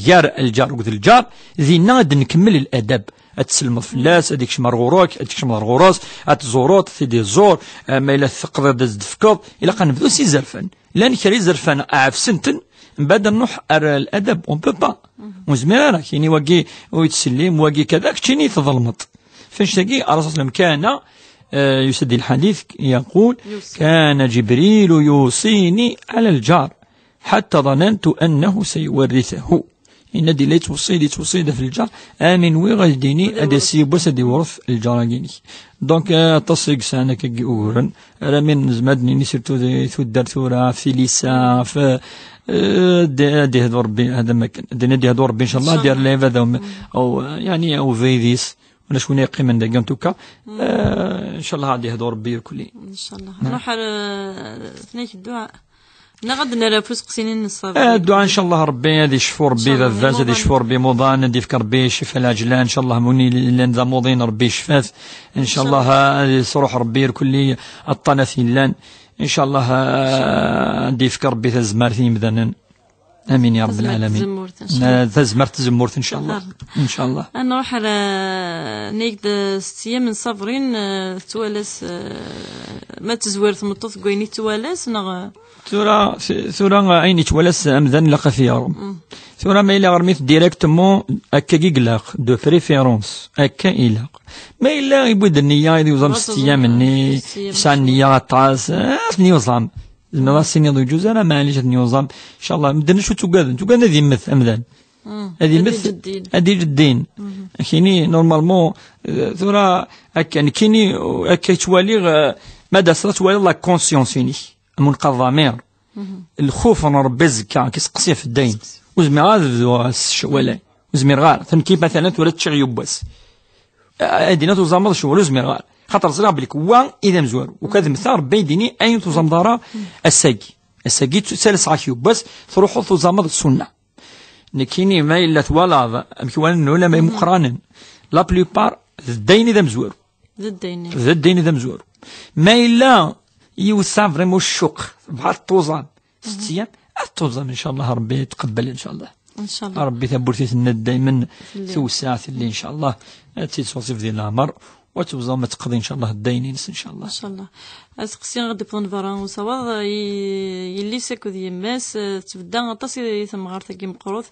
gar lǧar akked lǧar, dinna ad nkemmel ladab. Ad tselmeḍ fell-as, ad ikcem ar ɣur-k, ad tkecmeḍ ar ɣur-s, ad tẓureḍ, ad t-id-iẓur, eh, ma yella teqḍiḍ ad s-d-tefkeḍ, ilaq ad nebdu s izerfan. Llan kra izerfan ɛefsen-ten, mbeɛd ad nruḥ ar ladab, on peut pas. Ur nezmir ara, kini wagi ur yettsellim, wagi kada, keččini tḍelmeḍ. F annect-agi, Rrasul sallam كان, eh, yusa-d di lḥadit, يقول: يوصي. كان جبريل يوصيني على الجار حتى ظننت أنه سيورثه. Yenna-d yella yettweṣṣi-d, yettweṣṣi-d ɣef lǧar, ami nwiɣ ad d-yini ad as-yiwwas ad iwṛet lǧar-agi-inek. Donc, eh, aṭas i yesɛan akka n wuguren, ara min nezmer ad d-nini surtout di tuddar tura, ɣef tilisa, ɣef, eh, ad d-, ad d-ihdu Ṛebbi, hada ma kan. Ad d-ihdu Ṛebbi, incallah, ad d-yerr lɛibad, aw, aw, yeɛni, aw ubrid-is, ulac win yeqqimen dagi, en tout cas. Eh, incallah, ad d-ihdu Ṛebbi irkelli. Incallah. Nruḥ ar, eh, tnayk dduɛa. Neɣ ad d-nerr ɣef useqsi-nni n ṣṣaber. Eh, dduɛa, incallah, Ṛebbi ad icfu Ṛebbi baba-s, ad icfu Ṛebbi imuḍan, ad d-ifk Ṛebbi ccfa lɛeǧlan, incallah, win yellan d amuḍin, Ṛebbi icfa-t. Incallah, ad isruḥ Ṛebbi irkelli aṭṭanat yellan. Incallah, eh, ad d-ifk Ṛebbi tazmert i yimdanen. Amin ya Rabbal Alamin. Tazmert tazemmurt, incallah. Na-, tazmert tazemmurt, incallah. Incallah. Ad nruḥ ar, eh, nnig-d s tiyam n ṣabrin, eh, tettwalas, eh, ma tezwir tmeṭṭut deg wayen i tettwalas, neɣ? Tura, t-, tura, eh, ayen yettwalas amdan ilaq ad t-yeɣrem. Tura ma yella ɣrem-it directement, akka i ilaq, de préférence, akka ilaq. Ma yella yewwi-d nniya, ad yuẓam s tiyam-nni, yesɛa nniya aṭas, eh, ad ten-yuẓam. Tzemreḍ ad s-tiniḍ ur yeǧǧuz ara, maɛlic ad ten-yuẓam. Incallah, medden acu ttugaden? Ttugaden ad yemmet amdan. Ad yemmet, ad iǧeddin. Kini, normalement, eh, tura, akka, nekkini, akka yettwaliɣ, eh, ma d ass-a ad twaliḍ la conscience-inek, am unqaḍ ḍamir. Lxuf n Ṛebbi azekka, ad k-iseqsi ɣef ddayen. Ur zmireɣ ad bduɣ s ccwala. Ur zmireɣ ara. Tenki, matalan, tura ččiɣ yiwwas. Ad d-iniɣ tuẓameḍ ccɣel, ur zmireɣ ara. Xaṭer ẓriɣ belli wa i d amezwaru. Ukan ad mmteɣ, Ṛebbi ad d-yini ayen tuẓameḍ ara ass-agi. Ass-agi, ttalseɣ-ak yiwwas, truḥeḍ tuẓameḍ ssunna. Nekkini, ma yella twalaḍ, amek walan nnun, ama imuqranen, la plupart, d ddayen i d amezwaru. D ddayen. D ddayen i d amezwaru. Ma yella yiwet tesɛa vraiment ccuq, tebɣa ad tuẓam, s tiyam, ad tuẓam, incallah, Ṛebbi yetqebbel, incallah. Incallah. Ṛebbi tawwurt-is tenna-d daymen tewseɛ, telli, incallah, ad tt-id-tuẓif di leɛmer, u ad tuẓam ad teqḍi, incallah, ddayen-ines, incallah. Incallah. Aseqsi ad d-iwḍen berra usawaḍ, i-, yelli-s akked yemma-s, eh, tbedda aṭas i, i temɣart-agi meqqret,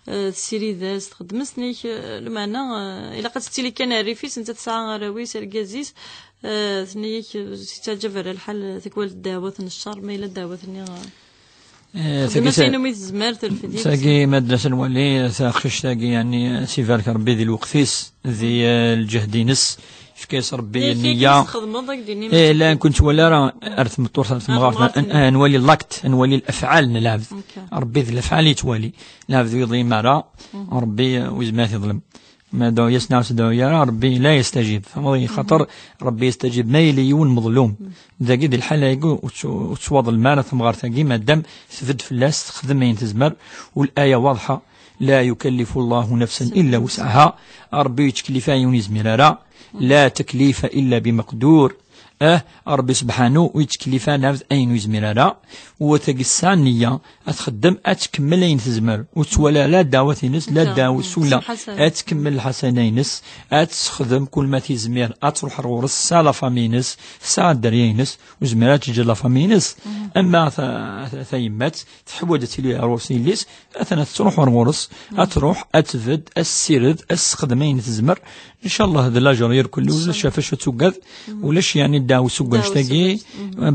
eh, tessirid-as, txeddem-as, nek, eh, lmeɛna, eh, ilaq ad tettili kan rrif-is, nettat tesɛa arraw-is, argaz-is, eh, tenna-yak, eh, yettaɛǧab ara lḥal, tikwal ddeɛwat n ccer, ma yella ddeɛwat-nni, eh, Eh, txeddem-as tagi, ayen umi tezmer, terfed-it. Tagi, ma d-, ad nwali taqcict-agi, yani, ad tt-ibarek Ṛebbi di lweqt-is, di, eh, lǧehd-ines, yefka-yas Ṛebbi nniya. Txedmeḍ, ad k-d-ini. Eh, la, ur kent-twala ara ar tmeṭṭut, ar temɣart, ad nwali l'acte, ad nwali lafɛal n lɛebd. Ṛebbi d lafɛal yettwali. Lɛebd ur yeḍlim ara, Ṛebbi, eh, ur yezmir ad t-iḍlem. Ma dɛu-yas neɣ ur s-dɛu ara, Ṛebbi la yestajib. Tfehmeḍ? Xaṭer Ṛebbi yestajib ma yella yiwen meḍlum. Dagi, di lḥala-agi, ur tt-, ur tettwaḍlem ara temɣart-agi, madam tbedd fell-as, texdem ayen tezmer, u laya waḍḥa: لا يكلف الله نفسا إلا وسعها. Ṛebbi ur yettkellif ara yiwen yezmir ara. لا تكليف إلا بمقدور. Ah, Ṛebbi subḥanu ur yettkellif ara lɛebd ayen ur yezmir ara. U tagi tesɛa nniya, ad txeddem, ad tkemmel ayen tezmer. Ur tettwala la ddeɛwat-ines, la ddeɛwat ula. Ad tkemmel lḥasana-ines, ad texdem kul ma tizmir, ad truḥ ar ɣur-s, tesɛa la famille-ines, tesɛa dderya-ines, ur tezmir ad teǧǧ la famille-ines. Ama ta-, ta-, tayemmat, teḥwaǧ ad tili ar ɣur-s yelli-s, atan ad tettruḥ ar ɣur-s, ad truḥ, ad tbedd, ad tessired, ad tessexdem ayen tezmer. Incallah, d lajer irkelli, ulac ɣef acu ad tugad, ulac, yani, ddeɛwessu deg wannect-agi,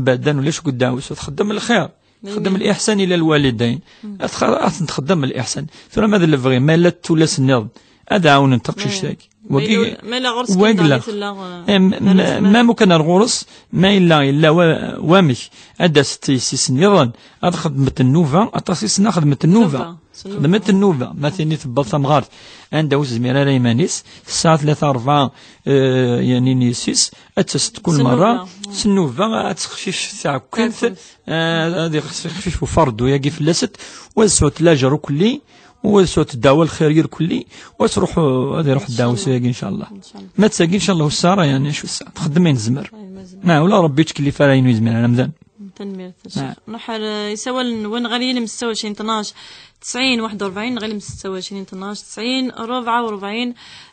badan ulac deg ddeɛwessu, txeddem lxir, txeddem liḥsan ila lwalidayn, ad tx-, ad ten-txeddem liḥsan. Tura ma d lebɣi, ma yella tullas nniḍen, ad ɛawnen taqcict-agi. Ma yella, ma yella ɣur-s wagi kan la. Daɣ i tella, eh, eh, m-, m-, ma mukan ar ɣur-s, ma yella, yella wa-, wamek, ad d-asent yessi-s nniḍen, ad xedment nnuba, aṭas i ssneɣ xedment nnuba. Nnuba, s nnuba. Xedment nnuba, ma tini tewweḍ tamɣart, anda ur tezmir ara iman-is, tesɛa tlata rebɛa, eh, yani n yessi-s, ad tasent kul merra, s nnuba, ad texcic taɛekkimt, taɛekkimt. Eh, ad ixfif ufardu-agi fell-asent, u ad sɛunt lajer ukelli, u ad sɛunt ddeɛwa lxir irkelli, u ad truḥ, ad iruḥ ddeɛwessu-agi, incallah. Incallah. Ma d tagi, incallah, ur tesɛi ara, yani, acu tesɛa. Txeddem ayen tezmer. Ayen ma tezmer. Ma, ula Rebbi ur yettkellif ara ayen ur yezmir ara, amdan. Tanemmirt, a Ccix. Nruḥ ar, eh, isawalen-nwen ɣer yilem setta u ɛecrin tnac tesɛin waḥed u rebɛin, neɣ yilem setta u ɛecrin tnac tesɛin rebɛa u rebɛin,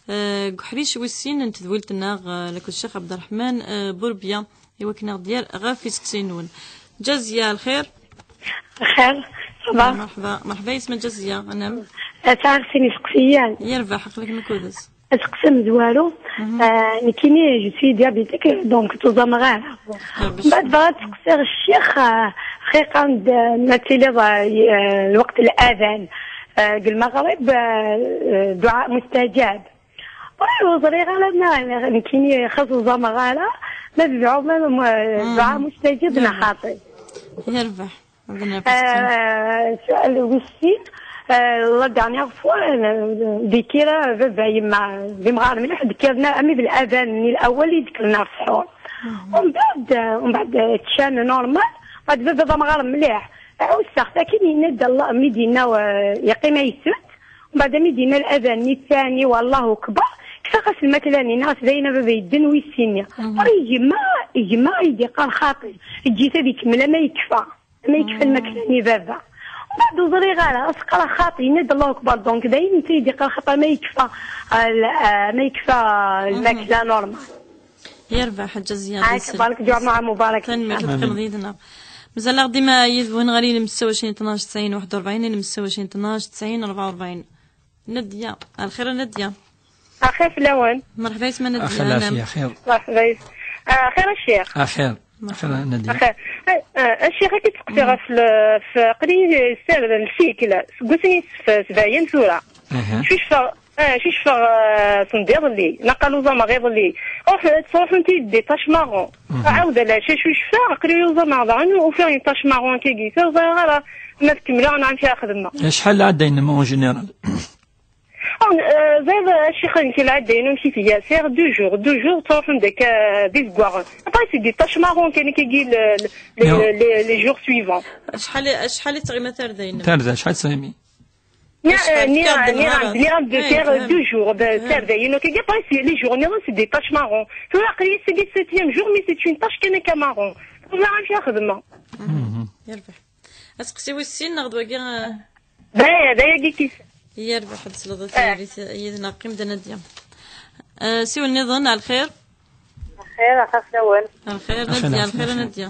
eh, deg uḥric wis sin n tedwilt-nneɣ, eh, lakul Ccix Ɛebderreḥman, eh, Burbya. I wakken ad aɣ-d-yerr ɣef iseqsiyen-nwen. Jaziya, lxir. Lxir, ça va? Merḥba, merḥba yesma Jaziya, anam? Ata sin iseqsiyen. Yerbeḥ, aql-ik mkudes. Aseqsi amezwaru, mhm, euh, nekkini, je suis diabétique, donc tuẓameɣ ara. Ah, bac. Mbeɛd bɣiɣ ad seqsiɣ ccix, euh, xiqan d, ma tiliḍ, euh, lweqt n ladan, euh, deg lmeɣrib, euh, euh, dduɛa mustajab. Ur ẓriɣ ara ma nekkini xas ẓameɣ ara, ma d dduɛa, ma, ma, dduɛa mustajab neɣ xaṭi. Yerbeḥ. Euh, sual wis sin, euh, la dernière fois, euh, di kira, baba, yemma, d imɣar mliḥ, d-kkiren armi d ladan-nni lawal i d-kkren ar sḥur. Umbeɛd, euh, umbeɛd, euh, ččan normal, umbeɛd baba d amɣar mliḥ. Ɛusseɣ-t akin, yenna-d Allah, mi d-yenna, euh, yeqqim ay sut, Mbeɛd mi d-yenna ladan-nni ttani, wallahu akbar, kfiɣ-as lmakla-nni, nniɣ-as dayen a baba yedden wis sin-nni. Mhm. Ur yegma, yegma i d-yeqqar xaṭi, eǧǧ-it ad ikemmel ama yekfa, ama yekfa lmakla-nni baba. Mbeɛd ur ẓriɣ ara, as qqareɣ xaṭi, yenna-d Allahu akbar, donc dayen netta i d-yeqqar xaṭi ama yekfa, ah, l-, ah, ama yekfa lmakla normal. Yerbeḥ, Ḥaǧa Ziya. Ɛac, barek, ǧuɛma mubarak. Tanemmirt, ad teqqimeḍ yid-neɣ. Mazal-aɣ dima yid-wen ɣer yilem setta u ɛecrin tnac tesɛin waḥed u rebɛin, yilem setta u ɛecrin tnac tesɛin rebɛa u rebɛin. Nadya, alxir a Nadya. Axir fell-awen. Merḥba yesma Nadya, axir, anam? Lafiya, xir. Merḥba yes-, ah, axir a ccix. Axir. Merḥba. Axir a Nadya. Axir. Ah, ah, a ccix, ad k-id-seqsiɣ ɣef le-, f-, aql-i ssardeɣ lfikl seg wasmi yessef-, sebɛin tura. Aha. Cucfeɣ, ah, cucfeɣ, ah, send iḍelli, naqal uẓameɣ iḍelli. Ruḥ, ttruḥunt-iyi-d des taches marron. Mhm. Ɛawdeɣ lɛecc, cucfeɣ, aql-i uẓameɣ daɣen, ufiɣ une tache marron akkagi. Ur ẓriɣ ara ma tkemmleɣ neɣ amek ara xedmeɣ. Acḥal lɛadda-inem en général? Ah, euh, ẓriɣ, a ccix, nekk lɛadda-inu amek i tga, sɛiɣ deux jours, deux jours, ttruḥun-d akka d izeggaɣen. Après, c'est des taches marron kan, akkagi, le, le, les, les, les jours suivants. Acḥal, acḥal i tettɣimi tarda-inem? Tarda, acḥal tettɣimi? Niɣ-, niɣ-, niɣ-, niɣ-, de faire deux jours, de, tarda-inu, kagi, après, c'est les jours, niɣ-, c'est des taches marron. Tura, aql-i, c'est le septième jour, mais c'est une tache kan akka marron. Tura, amek ara xedmeɣ? Mhm. Yerbeḥ. Aseqsi wis sin, neɣ d wagi, eh? D aya, d ayagi kis. Yerbeḥ, ad tesleḍ i tayri yid-neɣ, qqim da, Nadya. Eh, siwel nniḍen, ɛelxir? Xir, axir fell-awen. Ɛelxir, Nadya, ɛelxir, Nadya.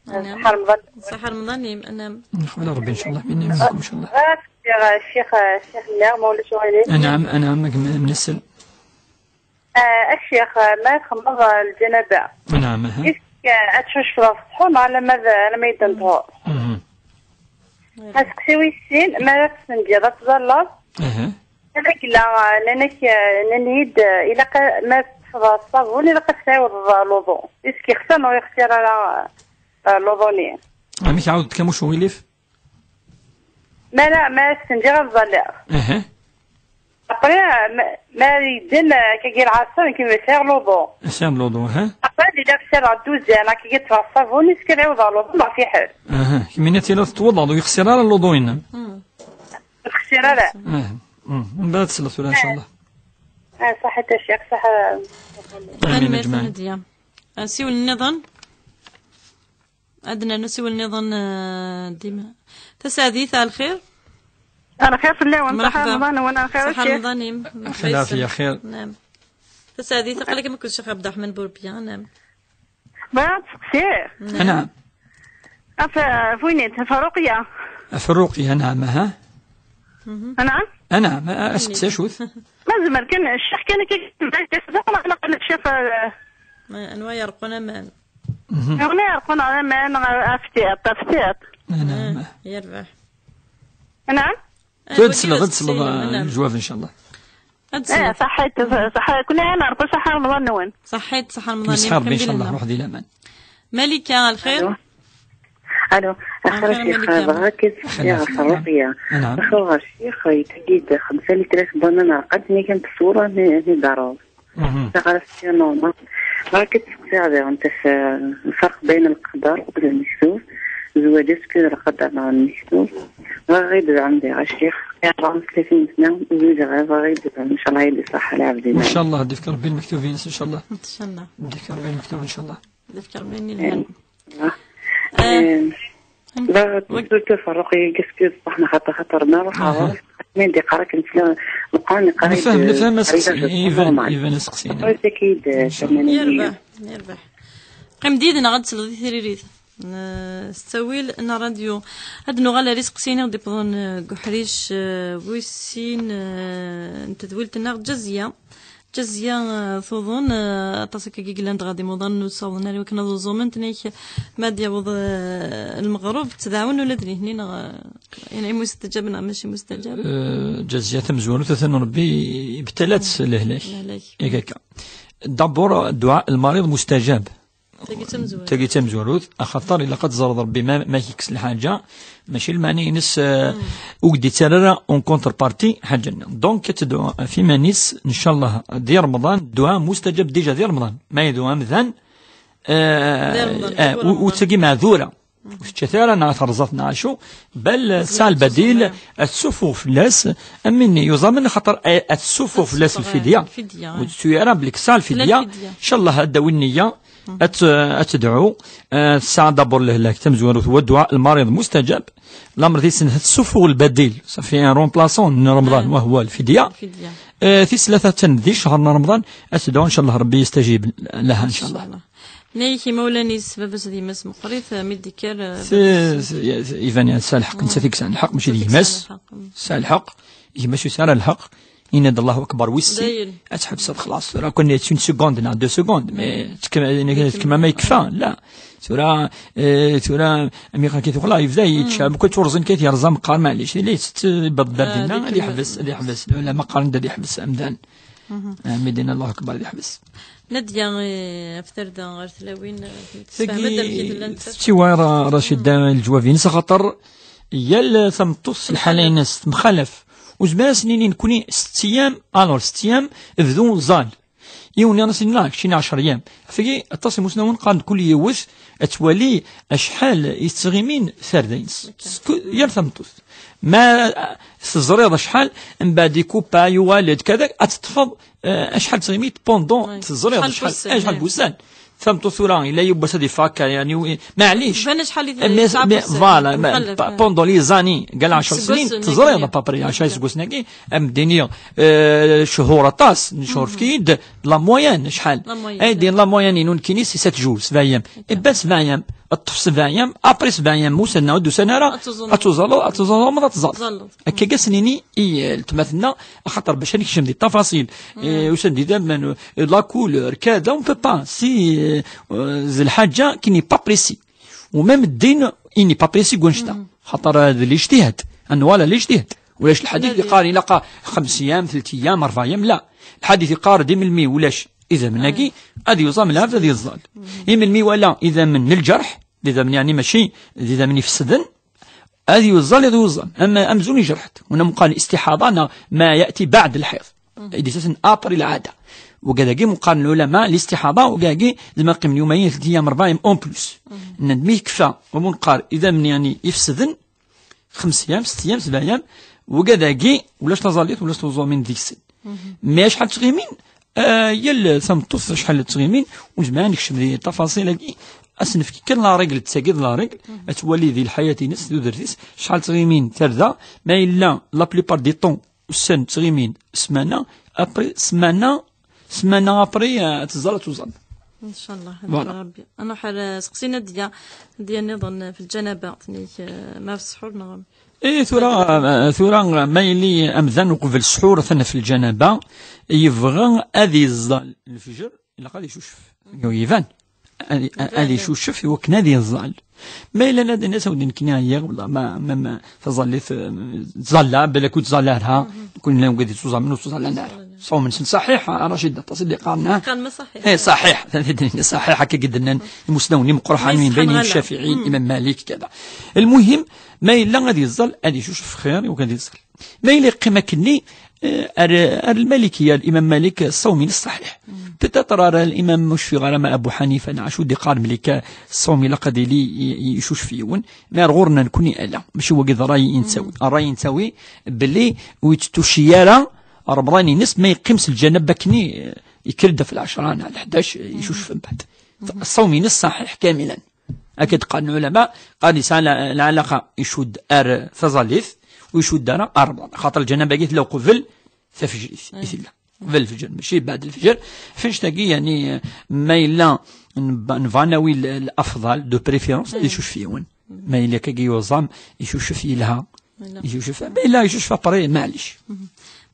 Anam. Ṣaḥa Remḍan. Ṣaḥa Remḍan-im, anam. Nḥemmel Ṛebbi, ncallah, minna minkum, ncallah. Ah, ccix, ccix, ccix-nneɣ, ma ulac uɣilif. Anam, anam, gma, mnessel. Ah, a ccix, ma txemmeḍ, ah, lǧanaba. Anam, aha. Est-ce que, ah, ad tcucfeḍ ɣef ṣṣḥur, neɣ alamma d, alamma yedden ṭhur? Mhm. Aseqsi wis sin, ma ara tessenǧiḍ, ad tẓalleḍ? Aha. Ala yella, nnan-ak, nnan-iyi-d, ilaq a-, ma teṭṭfeḍ ṣṣabun, ilaq ad tɛiwdeḍ luḍu. Est-ce que yexṣer neɣ ur yexṣir ara, eh, luḍu-nni? Amek, ɛawed-d kan, ulac uɣilif? Ma la, ma stenǧiɣ ad ẓalliɣ. Aha. Après, ma, ma yedden, eh, akkagi lɛaṣer, nekk ma sɛiɣ luḍu. Sɛiɣ luḍu, aha. Après, ilaq ad ssardeɣ dduzan, akkagi ṭṭfeɣ ṣṣabun, est-ce que ad ɛiwdeɣ luḍu neɣ fiḥel? Aha, kemmini ad tiliḍ tettwuḍeḍ, ur yexṣir ara luḍu-inem. Hmm. Ur texsir ara. Eh, mm, mbeɛd tesleḍ tura, ncallah. Ah, ṣaḥit a ccix, ṣaḥa. Amin, tanemmirt a Nadya. Ah, siwel nniḍen. Ad nernu siwel nniḍen, ah, dima. Tasaɛdit, ɛelxir? Ɛelxir fell-awen, ṣaḥa Remḍan-nwen, ɛelxir a ccix. Ṣaḥa Remḍan-im. Axir, lafiya, xir. Naam. Tasaɛdit, aql-ikem akked Ccix Ɛebderreḥman Burbiya, naam. Bɣiɣ ad seqsiɣ. Anɛam. Ɣef, ɣef win-nni, ɣef Ruqya. Ɣef Ruqya, anɛam, aha. Anɛam? Anɛam, a-, aseqsi acu-t? Ma zemreɣ kan, ccix kan akka, ccix, eh, anwa yerqun aman? Mhm. Anwa yerqun aman ɣef tiṭ, ɣef tiṭ? Anɛam. Ah, yerbeḥ. Anɛam? Tura ad tesleḍ, ad tesleḍ, eh, lǧwab, inchallah. Ad tesleḍ. Eh, ṣaḥit, ṣaḥit. Kuni ɛin Ṛebbi, ṣaḥa Remḍan-nwen. Ṣaḥit, ṣaḥa Remḍan. Msxir, inchallah, ruḥ di laman. Malika, lxir? Alo. Alo, axir a Ccix, Malika. Bɣa ad k-sqsiɣ ɣef ṛṛuqya. Naɛam. Axir a Ccix, yettagi-d xemsa litrat n waman, rqant-nni kan ṣṣura, mi, mi d-aruḍ. Mhm. Taɣara s normal. Bɣa ad k-sqsiɣ diɣen, taf, lferq bayen lqadar d lmektub. Zzwaǧ, est-ce que d lqadar neɣ lmektub? Bɣiɣ ad iyi-d-tebɛem diɣ, a Ccix. Ṛebɛa u tlatin sna, zwiǧeɣ, bɣiɣ ad iyi-d-tebɛem, inchallah, ad iyi-d-iṣaḥ lɛebd. Inchallah, ad d-ifk Ṛebbi lmektub-ines, inchallah. Inchallah. Ad d-ifk Ṛebbi lmektub, inchallah. Ad d-ifk Ṛebbi lmektub. Eh, eh, la, wagi. Tuzult ɣef ṛṛuqya-agi, est-ce que ṣṣeḥ neɣ xaṭi, xaṭer ma ruḥeɣ ɣur-s, mi d-iqqar akken s Leqran, iqqar-iyi-d, nefhem, nefhem aseqsi, iban, iban aseqsi-inem. Ṛṛuqya-agi d tamanin. Yerbeḥ, yerbeḥ. Qqim-d yid-neɣ ad tesleḍ i tririt. N, s ttawil n ṛṛadyu. Ad nuɣal ar iseqsiyen i ɣ-d-iwwḍen, eh, deg uḥric, eh, wis sin, eh, n tedwilt-nneɣ, Ǧazya. Ǧazya, eh, tuḍen, eh, aṭas akka i yellan dɣa d imuḍan ur ssawḍen ara i wakken ad uẓumen, tenna-k ma ad yaweḍ, eh, lmeɣreb, ttdaɛwen ula d nitni, neɣ, eh, yani, mustaǧab neɣ mačči mustaǧab? Eh, Ǧazya tamezwarut, atan Ṛebbi ibtala-tt s lehlak. Lehlak. Yak akka. D'abord, dduɛa lmarid mustajab. Tagi d tamezwarut. Tagi d tamezwarut, axaṭer ilaq ad teẓreḍ Ṛebbi ma, ma k-ikkes lḥaǧa, mačči lmeɛna-ines, eh, ur k-d-ittarra ara en contrepartie ḥaǧa-nni. Donc, ad tedɛu ɣef iman-is, ncallah, di Remḍan, dduɛa mustajab déjà di Remḍan. Ma yedɛu amdan, eh, di Remḍan, eh, di ur, ur ttagi meɛdura. Ur teččat ara neɣ terẓat neɣ acu, bal tesɛa lbadil, ad tessuffeɣ fell-as, am win yuẓamen, xaṭer, eh, ad tessuffeɣ fell-as lfidya. Lfidya, ur tettu ara belli tesɛa lfidya. Ncallah ad d-tawi nniya, ad t-, ad tedɛu, eh, tesɛa d'abord lehlak tamezwarut, wa dduɛa lmarid mustajab. Lamer d issen ad tessuffeɣ lbadil, ça fait un remplaçant n Remḍan, wa huwa lfidya. Lfidya. Eh, tis tlata attan di ccher n Remḍan, ad tedɛu, ncallah Ṛebbi yestajib laha, ncallah. Ncallah. Nna-yak imawlan-is, baba-s d yemma-s meqqrit, eh, mi d-ikker, eh, baba-s. Iban tesɛa lḥeqq, nettat i yesɛan lḥeqq, mačči d gma-s. Tesɛa lḥeqq. Tesɛa lḥeqq, gma-s ur yesɛi ara lḥeqq. Yenna-d Allahu Akbar wis sin, ad tḥebseḍ xlaṣ. Tura, kan une seconde neɣ deux secondes, mais tkemmel, tkemmel ma yekfa, la. Tura, eh, tura, mi kan kif xla, yebda yečča, bu kan turẓin kan yerẓa meqqar, maɛlic, la yettett, yebbeḍ-d ar dinna, ad yeḥbes, ad yeḥbes. La, ma qqaren-d ad yeḥbes amdan. Ah, mi d-yenna Allahu Akbar, ad yeḥbes. Nadya, eh, ɣef tarda ɣer tlawin, eh, tessefhem-d amek i tella nettat. Tettiwar, eh, Racida, leǧwab-ines, axaṭer yal tameṭṭut s lḥala-ines temxalaf. Ur zmireɣ ad s-nini nekkni sett ayyam, alors sett ayyam, bdu ẓẓal. Yiwen nniḍen ad s-nini, la, keččini ɛecra ayyam. Ɣef wagi, aṭas n imusnawen qqaren-d kul yiwet ad twali acḥal i tettɣimin tarda-ines. Yal tameṭṭut. Ma, eh, teẓriḍ acḥal, mbeɛd ikupa, yuɣal-d, kada, ad teṭṭfeḍ, eh, acḥal tettɣimiḍ pendant, teẓriḍ acḥal, acḥal n wussan. Tameṭṭut tura, yella yiwwas ad iffeɣ akka, yani, maɛlic. Ban acḥal i tesɛa, voilà, pendant les années, gal ɛecra snin, teẓriḍ, à peu près, ɛecra iseggasen-agi, am d-iniɣ, eh, cchur aṭas, n cchur fki-d, la moyenne, acḥal? Ay d-in la moyenne inu nekkini, c'est sept jours, sebɛa ayyam. Iban sebɛa ayyam, ṭṭef sebɛa ayyam, après sebɛa ayyam, ur d-usan ara, ad tuẓaleḍ, ad tuẓaleḍ, ad teẓẓaleḍ. Akka i asen-nini i, eh, letma-tneɣ, axaṭer bac ad nekcem di ṭṭafaṣil, eh, usan-d idammen, eh, la couleur, kada, on peut pas, si, eh, eh, d lḥaǧa qui n'est pas précis. U même ddin, il n'est pas précis deg wannect-a. Xaṭer, eh, d lijtihad, ad nuɣal ɣer lijtihad. Ulac lḥadit yeqqaren ilaq xems ayyam, tlet ayyam, rebɛa ayyam, la. Lḥadit yeqqar-d imelmi ulac idammen-agi, ad yuẓam lɛebd ad yeẓẓal. Imelmi wala idammen n lǧerḥ, d idammen, yani, mačči d idammen ifesden, ad yuẓẓal, ad yuẓẓal. Am-, amzun ijreḥ-d. Wina meqqar istiḥaḍa neɣ ma ya'ti ba'd lḥiḍ. Idis-asen après lɛada. Wagad-agi meqqaren lɛulama, listiḥaḍa, wagad-agi, zma qqimen yumayen, tlet ayyam, rebɛa ayyam, en plus. Nnan-d mi yekfa, wa meqqar idammen, yani, ifesden, xems ayyam, sett ayyam, sebɛa ayyam, wagad-agi, ulac taẓallit, ulac tuẓumin deg-sen. Mais acḥal ttɣimin? Ah, yal tameṭṭut acḥal ttɣimin, ur nezmir ad nekcem di ṭafaṣil-agi, ad s-nefk kan la règle, d tagi d la règle, ad twali di lḥayat-ines, tudert-is, acḥal ttɣimin tarda, ma yella la plupart du temps, ussan ttɣimin ssmana, après ssmana, ssmana après, ah, ad teẓẓal, ad tuẓal. Inchallah, voilà. Rebbi. Ad nruḥ ar, eh, seqsi Nadya. Nadya nniḍen, eh, fi lǧanaba, tenna-k, eh, ma ɣef ṣṣḥur neɣ? Eh, tura, eh, tura, ma yili amdan uqbel ṣṣḥur, atan fi lǧanaba, yebɣa ad yeẓẓal lfejr, ilaq ad icucef. Iban. Ad, ad icucef i wakken ad yeẓẓal. Ma yella ad d-nas awd nekkni ɛyiɣ, wala ma, ma, ma taẓallit, eh, tẓalla, bala kut tẓalla ara, kun llan wid yettuẓamen ur ttuẓallan ara. Ṣṣawm-nsen ṣaḥiḥ, a Racid, aṭas i d-iqqaren, ha? Kan ma ṣaḥiḥ. Eh, ṣaḥiḥ, ṣaḥiḥ, akka i d-nnan imusnawen imeqqraḥen, ma yesseḥan ɣer Imam Cafiɛi, Imam Malik, kada. Lmuhim, ma yella ad yeẓẓal, ad icucef xir i wakken ad yeẓẓal. Ma yella yeqqim akkenni, eh, ar, ar Lmalikiya, Imam Malik, ṣṣawm-ines ṣaḥiḥ. Peut-être ar Imam, ur cfiɣ ara ma Abu Ḥanifa neɣ acu d-iqqar belli ka ṣṣawm ilaq ad yili i, i, icucef yiwen, mais ar ɣur-neɣ nekkni ala, mačči wagi d ṛṛay i nettawi. Ṛṛay i nettawi belli ur yettuci ara Remḍan-ines ma yeqqim s lǧanab akkenni, eh, yekker-d ɣef lɛecṛa neɣ leḥdac, eh, icucef mbeɛd. Ṣṣawm-ines ṣaḥiḥ kamilan. Akka d-qqaren lɛulama, qqaren yesɛa la-, lɛalaqa icudd ar taẓallit, ur icudd ara ar Remḍan. Xaṭer lǧanab-agi tella uqbel tafejrit i tella. Qbel lfeǧer, mačči beɛd lfeǧer. Ɣef annect-agi, yeɛni, ma yella neb-, nebɣa nawi l-, l'afḍal, de préférence, ad icucef yiwen. Ma yella akkagi yuẓam, icucef yelha. Yelha. Icucef, ma yella icucef après, maɛlic.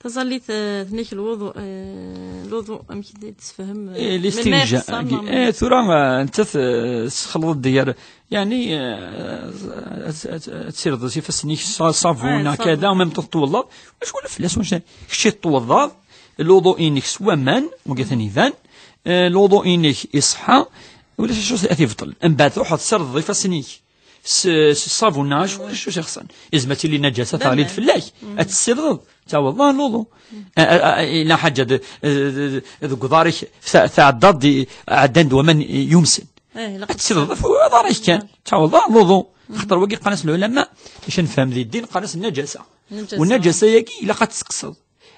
Taẓallit, eh, tnek lwuḍu, eh, lwuḍu, amek i d-tessefhem, eh, Eh, melmi listinja, ixeṣṣer, agi, neɣ eh, tura, eh, nettat, eh, tessexleḍ-d gar, yeɛni, eh, ad, ad, ad tirdeḍ ifassen-ik s ṣṣabun, Eh, ṣṣabun. Kada, même teṭṭewḍeḍ, acu wala fell-as, wacu, kečč teṭṭewḍeḍ, lwuḍu-inek s waman, wagi atan iban, eh, lwuḍu-inek iṣeḥḥa, ulac acu ad t-ibṭel. Mbeɛd truḥeḍ tessirdeḍ ifassen-ik s, s ṣṣabun neɣ acu, acu s-ixṣan. Izmer ad tili naǧasa teɣli-d fell-ak. Ad tessirdeḍ, tɛawdeḍ lwuḍu. A, a, a, yella ḥaǧa d-, d-, d-, deg uḍar-ik ta-, tɛeddaḍ di, ɛeddan-d waman yumsen. Ad tessirdeḍ ɣef uḍar-ik kan, tɛawdeḍ lwuḍu. Xaṭer wagi qqaren-as lɛulama, acu nefhem di ddin, qqaren-as naǧasa. Naǧasa. Wa naǧasa-yagi ilaq ad tt-tekkseḍ.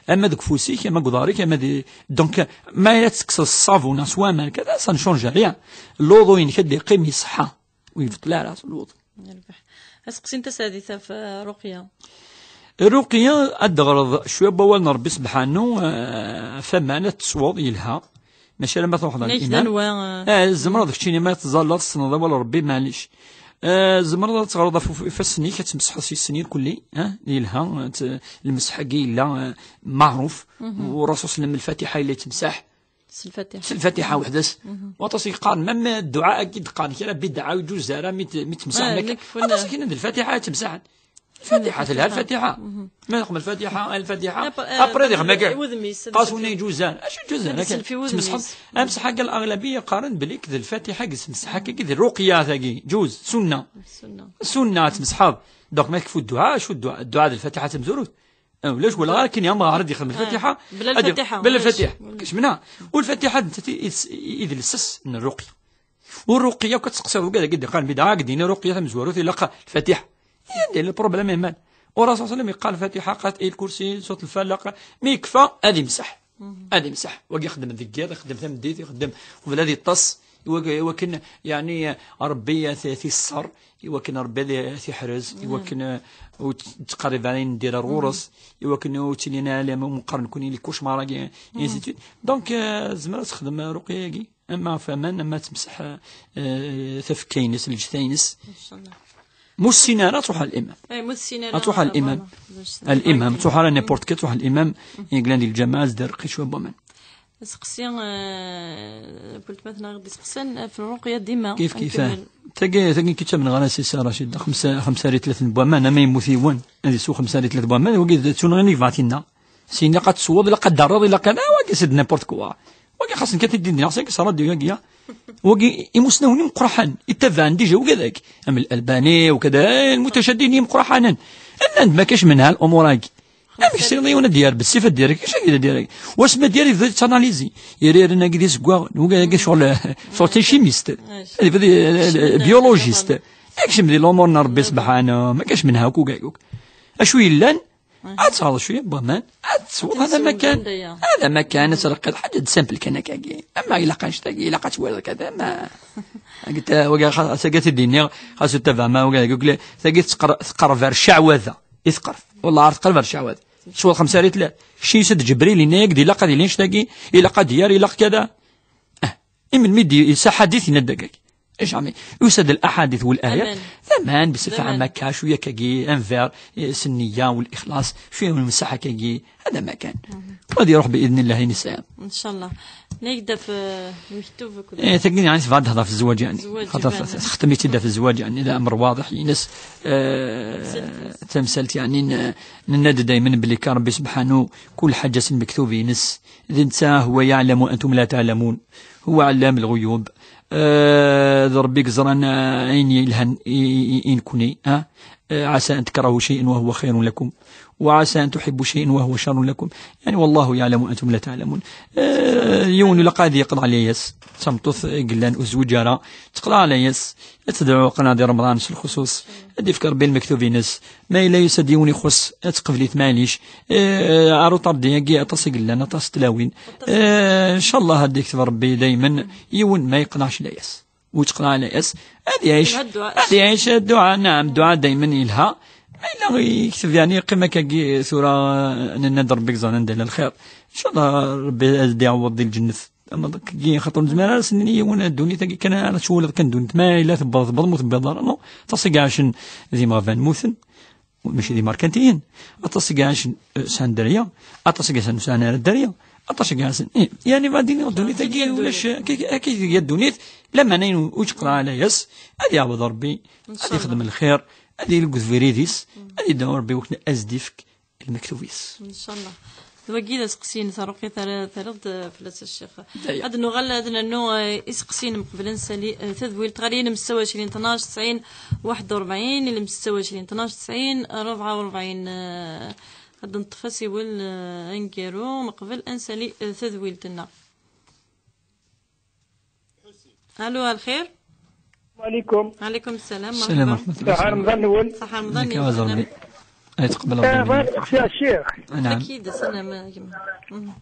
Ama deg ufus-ik, ama deg uḍar-ik, ama di, donc, ma ad tekkseḍ s ṣṣabun, s waman, kada, ça ne change rien. Lwuḍu-inek ad d-iqqim iṣeḥḥa. Ur yebṭel ara lwuḍu. Yerbeḥ. Aseqsi n tasadit ɣef Ruqya. Ruqya, ad d-teɣreḍ cwiya n wawal n Ṛebbi sebḥanu, eh, ɣef waman ad tesweḍ, yelha. Mačči alamma truḥeḍ ɣer limam. Anwa, eh, Eh, tzemreḍ keččini ma teẓẓalleḍ, tessneḍ awal n Ṛebbi, maɛlic. Eh, tzemreḍ ad teɣreḍ ɣef uf-, ifassen-ik, ad tmesḥeḍ s yes-sen irkelli, eh, yelha, eh, t-, lmesḥ-agi yella, eh, meɛruf, u Rasul sallam Lfatiḥa yella yettemsaḥ. S Lfatiḥa. S Lfatiḥa weḥd-s. Waṭas i yeqqaren, même dduɛa-agi d-qqaren kra bidɛa, ur yeǧuz ara mi t-, mi ttemsaḥen akka. Waṭas i yennan d Lfatiḥa i ttemsaḥen. Lfatiḥa, telha Lfatiḥa. Ma yeqbel Lfatiḥa, Lfatiḥa. Après, après, yeɣmag. Qas win yeǧuzan. Acu yeǧuzan akka? Ttemsaḥen. Amseḥ-agi, الأغلبية qqaren belli d Lfatiḥa i yessemseḥ akka, d Ruqya tagi. Ǧuz, sunna. Sunna. Sunna, ttemseḥeḍ. Donc, ma yekfu dduɛa, acu dduɛa? Dduɛa d Lfatiḥa d tamezwarut. Ah, ulac wala akken yamɣar ad yexdem Lfatiḥa. Bla Lfatiḥa, bla Lfatiḥa. Kac menha. U Lfatiḥa d, d, d lsas n Ruqya. U Ruqya akk ad teqsiḍ, wigad-agi d-iqqaren bidɛa, ad d-yini Ruqya tamezwarut ilaq Lfatiḥa. Yandi le problème iman. U Rasul sallam yeqqar Lfatiḥa, qat il kursi, sut Lfalaq, mi yekfa ad imseḥ. Ad imseḥ. Wagi ixeddem deg yiḍ, ixeddem tameddit, ixeddem qbel ad yeṭṭes. I wak-, i wakken, yeɛni, Ṛebbi ad t-, ad t-iṣṣer, i wakken Ṛebbi ad t-iḥrez, i wakken, eh, ur t-, ttqerrib ara yendir ar ɣur-s, i wakken ur ttilin ara lama meqqar nekkni li cauchemar-agi, ainsi de suite. Donc, eh, tzemreḍ ad texdem Ruqya-agi, ama ɣef waman, ama temseḥ, eh, tafekka-ines, lǧetta-ines. Inchallah. Ma ur tessin ara, ad truḥ ɣer limam. Eh, ma ur tessin ara, ad truḥ ɣer limam. Voilà. Ɣer limam, ad truḥ ara n'importe qui, ad truḥ ɣer limam, i yellan di lǧameɛ, ad s-d-rreq cwiya n waman. Aseqsi, eh, n weltma-tneɣ i ɣ-d-iseqsan, eh, ɣef Ruqya dima. Kif, kif, ah. Ad nkemmel. Tagi, tagi kečč ad menɣ ara sisa Racid, xemsa, xemsa ritlat n waman, ama yemmut yiwen, ad isew xemsa ritlat n waman, wagi d tunɣi n yebɛatinna. Sin ilaq ad tesweḍ, ilaq ad d-terreḍ, ilaq ad, ah, wagi c'est n'importe quoi. Wagi xasen kan ad t-id-iniɣ, sagi s ṛṛadyu-agi, ah. Wagi imusnawen imeqqraḥen, ittabaɛen déjà wigad-agi. Am Al-Albani, u kada, eh, lmutacaddiɛin imeqqraḥanen. Nnan-d ma kac menha lumuṛ-agi. Amek tessneḍ yiwen ad d-yerr bessif ad d-yerr, acu ad d-yerr? Wasmi ad d-yerr yebda yettanalizi. Yerra irden-agi d izeggaɣen, wigad-agi ccɣel, ccɣel d timimist. Ad yebda, eh, biologiste. Ikcem di lumuṛ n Ṛebbi sebḥanu, ma kac menha akk wigad-agi. Acu yellan? Ad taɣeḍ cwiya n waman, ad tesweḍ, hada ma kan. Hada ma kan, ad treqqiḍ, ḥaǧa d simple kan akkagi. Ama ilaq annect-agi, ilaq ad twaliḍ kada, ma wagi xa-, tagi ad t-id-iniɣ, xas ur tabaɛ ma wagi, tagi tettqer-, teqreb ar ccɛwada. I teqreb. Wallah, ar teqreb ar ccɛwada. Tesweḍ xemsa ritlat. Kečč yusa-d Ǧebril, yenna-yak-d ilaq ad yili annect-agi, ilaq ad d-yerr, ilaq kada. Ah, i melmi d-, yessa ḥadit yenna-d akkagi. Jamais. Yusa-d laḥadit walayat. Aman. Aman, bessif am akka, cwiya akkagi, un verre, eh, s nniya u lixlaṣ, cwiya n lmeṣaḥ akkagi. d amakan. Wa ad iruḥ bi idnillah ayen yesɛa. Inchallah. Nagda f lmektub akked Eh, tagi, يعني, tebɛed hḍa f zzwaǧ, يعني. Zzwaǧ, خاطر iban. Textem-itt-id ɣef zzwaǧ, يعني, d amr waḍiḥ ines. Eh, tamsalt, يعني, n-, nenna-d daymen belli kan Rebbi subḥanu, kul ḥaǧa s lmektub ines. D netta, هو يعلم وأنتم لا تعلمون. هو علام الغيوب. Eh, d Rebbi yeẓran, eh, ayen yelhan i, i, i, i nekni, ha? Eh, عسى أن تكرهوا شيئا وهو خير لكم، وعسى أن تحبوا شيئا وهو شر لكم. يعني، والله يعلم وأنتم لا تعلمون. Eh, yiwen ur ilaq ad yeqḍeɛ layas. D tameṭṭut i yellan ur tezwiǧ ara, teqḍeɛ layas. Ad tedɛu aql-aɣ di Remḍan s lxuṣuṣ. Ad d-yefk Rebbi lmektub-ines. Ma yella yusa-d yiwen ixuṣ, ad tqeblit, maɛlic. Eh, ar uṭardi-agi aṭas i yellan, aṭas n tlawin. Eh, inchallah ad d-yekteb Rebbi daymen yiwen ma yeqḍeɛ layas. Ur yettqeḍɛi layas. Ad iɛic. Yelha dduɛa. Ad iɛic dduɛa, naɛam, dduɛa daymen yelha. Ma yella yekteb, yeɛni, yeqqim akkagi tura, nenna-d Rebbi yeẓran anda yella lxir. Inchallah Rebbi ad d-iɛawed di lǧennet. Ama akkagi, xaṭer ur nezmir ara s-nini yiwen ddunit-agi kan ara tcewwleḍ kan ddunit. Ma yella tebbeḍ, tebbeḍ, ma ur tebbiḍ ara, non. Aṭas i iɛacen d imeɣban mmuten. Mačči d imerkantiyen. Aṭas i iɛacen, eh, sɛan dderya, aṭas i iɛacen sɛan ara dderya, aṭas i iɛacen, eh, yeɛni, ma d-iniɣ ddunit-agi ulac, akka, akka i tga ddunit, lameɛna ur yettqeḍɛi layas, ad yeɛbed Rebbi, ad yexdem lxir, ad yili deg ubrid-is, ad yedɛu Rebbi wakken ad s-d-yefk lmektub-is. Inchallah. D wagi i d aseqsi-ines, a Ruqi, tara-, terriḍ-d, eh, fell-as a ccix. Daya. Ad nuɣal ad nernu, eh, iseqsiyen mqebl ad nsali, eh, tadwilt ɣer yilem setta u ɛecrin tnac tesɛin waḥed u rebɛin, yilem setta u ɛecrin tnac tesɛin rebɛa u rebɛin, eh, ad neṭṭef asiwel, eh, aneggaru mqebl ad nsali, eh, tadwilt-nneɣ. Allo, a lxir? Alaikum. Alaikum salam, السلام ورحمة الله. Ṣaḥa Remḍan-nwen. Ṣaḥa Remḍan. Nekk a Rebbi. Ay tqebleḍ. Eh, bɣiɣ ad steqsiɣ ccix. Naɛam. Akid, salam, a gma. Mhm.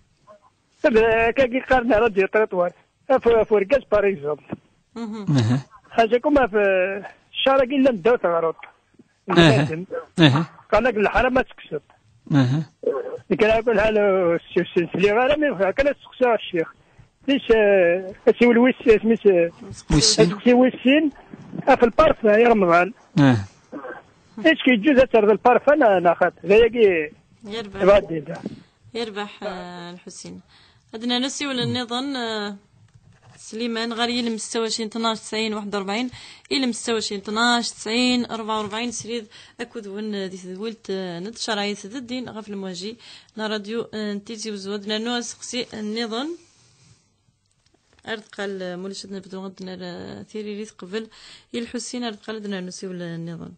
Akkagi qqaren ara d-yeṭriṭwar. Af, af urgaz, par exemple. Mhm. Aha. Xaca kum af, eh, ccar-agi llan ddaw teɣruḍt. Aha. Aha. Qqaren-ak d lḥaram ad tekkseḍ. Aha. Nekk ara akk lḥal, eh, s-, s-, sliɣ ara, mi bɣiɣ kan ad steqsiɣ ccix. Tis, eh, asiwel wis, isem-is, eh, Wis sin. Aseqsi wis sin, af lparfan i Remḍan. Ah. Est-ce que yeǧǧuz ad terreḍ lparfan, neɣ xaṭ? D ayagi. Yerbeḥ. Tebɣa ad d-yedda. Yerbeḥ, eh, Lḥusin. Ad d-nernu asiwel nniḍen, eh, Sliman, ɣer yilem setta u ɛecrin tnac tesɛin waḥed u rebɛin, ilem setta u ɛecrin tnac tesɛin rebɛa u rebɛin, srid akked wen, eh, di tedwilt, eh, n tcerɛit d ddin ɣef lemwaji n ṛṛadyu, eh, n Tizi Wezzu. Ad d-nernu aseqsi nniḍen. Ar deqqal, eh, ma ulac ad nebdu ad d-nerr, eh, tiririt qbel i Lḥusin, ar deqqal ad d-nernu asiwel, eh, nniḍen.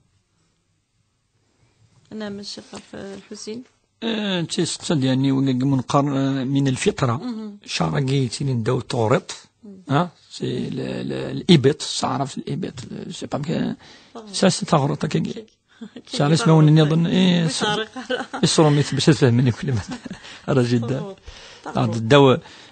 Naɛam, a Ccix ɣef Lḥusin. Eh, netta yesteqsa-d, yeɛni, wagi i neqqar, eh, min lfitra. Mhm. Ccer-agi yettilin ddaw teɣriḍt. Mhm. Ah, c'est le, le, l'ibiṭ, s taɛrabt l'ibiṭ, eh, c'est pas que, ça, c'est taɣriḍt akkagi. Sɛan ismawen nniḍen, eh, ur s-, teɛriq ara. Isṛumit bac ad fehmen akk lman. Ara jidda. Taɣriḍt. Ah, ddaw,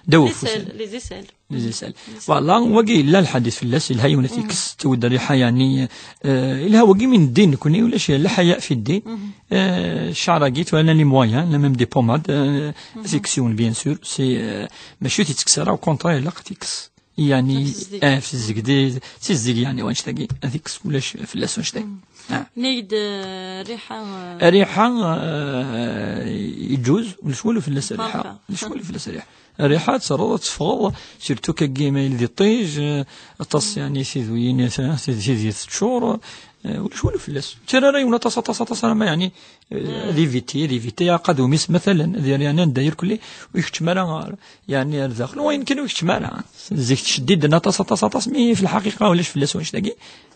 ddaw les ufus. Aisselles, les aisselles. Les aisselles. Voilà, wagi yella lḥadit fell-as, yelha yiwen ad t-yekkes, tewwed rriḥa, yeɛni, eh, yelha wagi min ddin nekni, ulac lḥaya fi ddin. Mhm. Eh, ccer-agi, tura llan les moyens, llan même des pommades, eh, ad t-yekkes yiwen, bien sûr, c'est, eh, mačči ur t-yettekkes ara, au contraire, ilaq ad t-yekkes. Yeɛni, ad t-yezdeg. Eh, ad t-yezdeg, di, ad t-yezdeg, yeɛni, wanect-agi, ad t-yekkes, ulac fell-as wanect-agi. Mhm. Ah. Nnig-d, eh, rriḥa, eh, rriḥa, eh, yeǧǧuz, ulac walu fell-as rriḥa. Parfait. Ulac walu fell-as rriḥa. Rriḥa ad terreḍ, ad teffɣeḍ, surtout akkagi ma yella d iṭij, eh, aṭas, yeɛni, tiduyin, eh, tid-, tidyat teččur, eh, ulac walu fell-as. Ur ttarra ara yiwen aṭas, aṭas, aṭas, ara ma, yeɛni, eh, ad iviti, ad iviti aɛqadum-is, matalan, ad yerr, yeɛni, anda irkelli, ur ikeččem ara ɣer, yeɛni, ar daxel, wayen kan ur ikeččem ara. Zik tceddiden aṭas, aṭas, aṭas, mi fi lḥaqiqa ulac fell-as wanect-agi.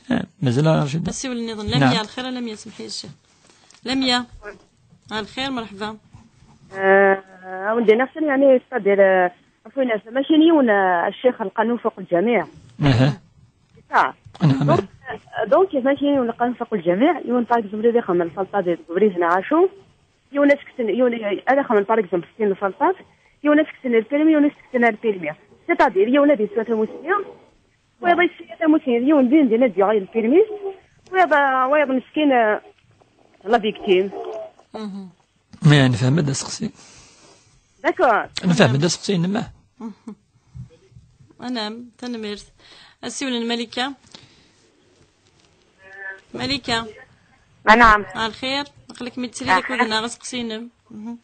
Eh, mazal ara racid. Asiwel nniḍen. Naɛam. Lamia, lxir a Lamia, semḥi a Ccix. Lamia. Ah, lxir, merḥba. Eh, a wen-d-iniɣ kan, yeɛni, c'est-à-dire, eh, ɣef wayen, mačči n yiwen, eh, a ccix, lqanun fuq lǧamiɛ. Aha. C'est ça. Naɛam. Donc, eh, donc, mačči n yiwen lqanun fuq lǧamiɛ, yiwen, par exemple, ad ixemmem lfalṭa di, deg ubrid neɣ acu, yiwen ad s-kksen, yiwen ad ixemmem, par exemple, sin lfalṭat, yiwen ad s-kksen lpirmi, yiwen ad s-kksen lpirmi. C'est-à-dire, yiwen ad yeswa tamusni, wayeḍ yeswa tamusni, yiwen din din ad yuɣal lpirmi, wayeḍ, wayeḍ meskin, eh, la victime. Mhm. Mais nefhem-d aseqsi. D'accord. Nefhem-d aseqsi-inem, ah. Anam, tanemmirt. Asiwel n Malika. Malika. Anam. Ah, lxir. Aql-ik mi d-trid akked-neɣ aseqsi-inem. Mhm.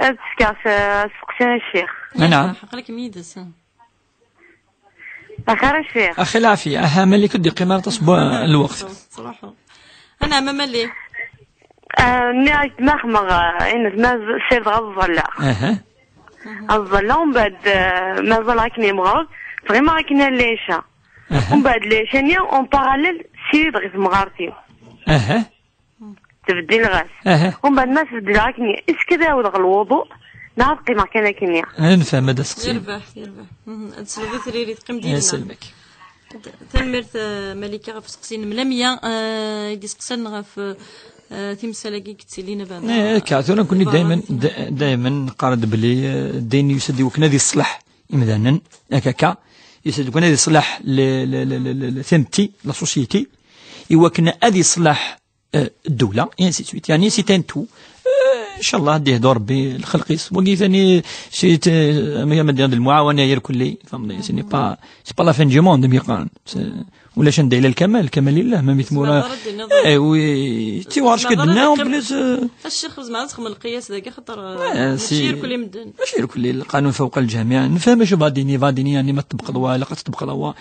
Ad d-fkeɣ s-, asteqsi a ccix. Anɛam. Aql-ikem yid-s. Axir a ccix. Axi lɛafiya, aha, malik ur d-iqqim ara aṭas n lweqt. Ttruḥu. Anɛam a Mali. Ah, nniɣ-ak ma xedmeɣ, ah, inetma sirdeɣ ad ẓẓalleɣ. Aha. Ad ẓẓalleɣ, umbeɛd, ah, ma ẓẓalleɣ akken yemɣer, ɣimeɣ akken lɛica. Aha. Umbeɛd lɛica-nni, en parallèle, sirdeɣ i temɣart-iw. Aha. Tbeddel ɣas. Aha. Umbeɛd ma tbeddel akken, est-ce que ad ɛawdeɣ lwuḍu, neɣ ad qqimeɣ kan akkenni? Ad nefhem, ad asteqsi. Yerbeḥ, yerbeḥ. Mhm. Ad tesleḍ i tririt, qqim dina. Iselmek. Tanemmirt, eh, Malika, ɣef useqsi-nnem. Lamia, eh, i d-iseqsan ɣef, eh, timsal-agi i yettilin abada. Eh, akka, tura nekkni daymen, da-, daymen neqqar-d belli, eh, ddin yusa-d i wakken ad iṣleḥ imdanen, akka akka. Yusa-d i wakken ad iṣleḥ le, le, le, le, le, le, timetti, la société, i wakken ad iṣleḥ, eh, ddewla, et ainsi de suite. Yani, c'est un tout. Eh, ncallah, ad d-yehdu Rebbi lxelq-is. Wagi tani, c'est, eh, ma, ma d-, d lemɛawana irkelli. Fehmeḍ, ce n'est pas, c'est pas la fin du monde, mi qqaren. C'est, ulac anda yella lkamal, lkamal lillah, ma mi tmura. Eh oui, tu vois ce que dinna, en plus, eh, a ccix, zemreɣ ad texdem lqiyas dagi, xaṭer, eh, mačči irkelli medden. Mačči irkelli, lqanun fawqa ljamiɛ. Nefhem acu baɣ ad d-yini, baɣ ad d-yini, yani, ma tṭebbqeḍ wa, ilaq ad tṭebbqeḍ wa.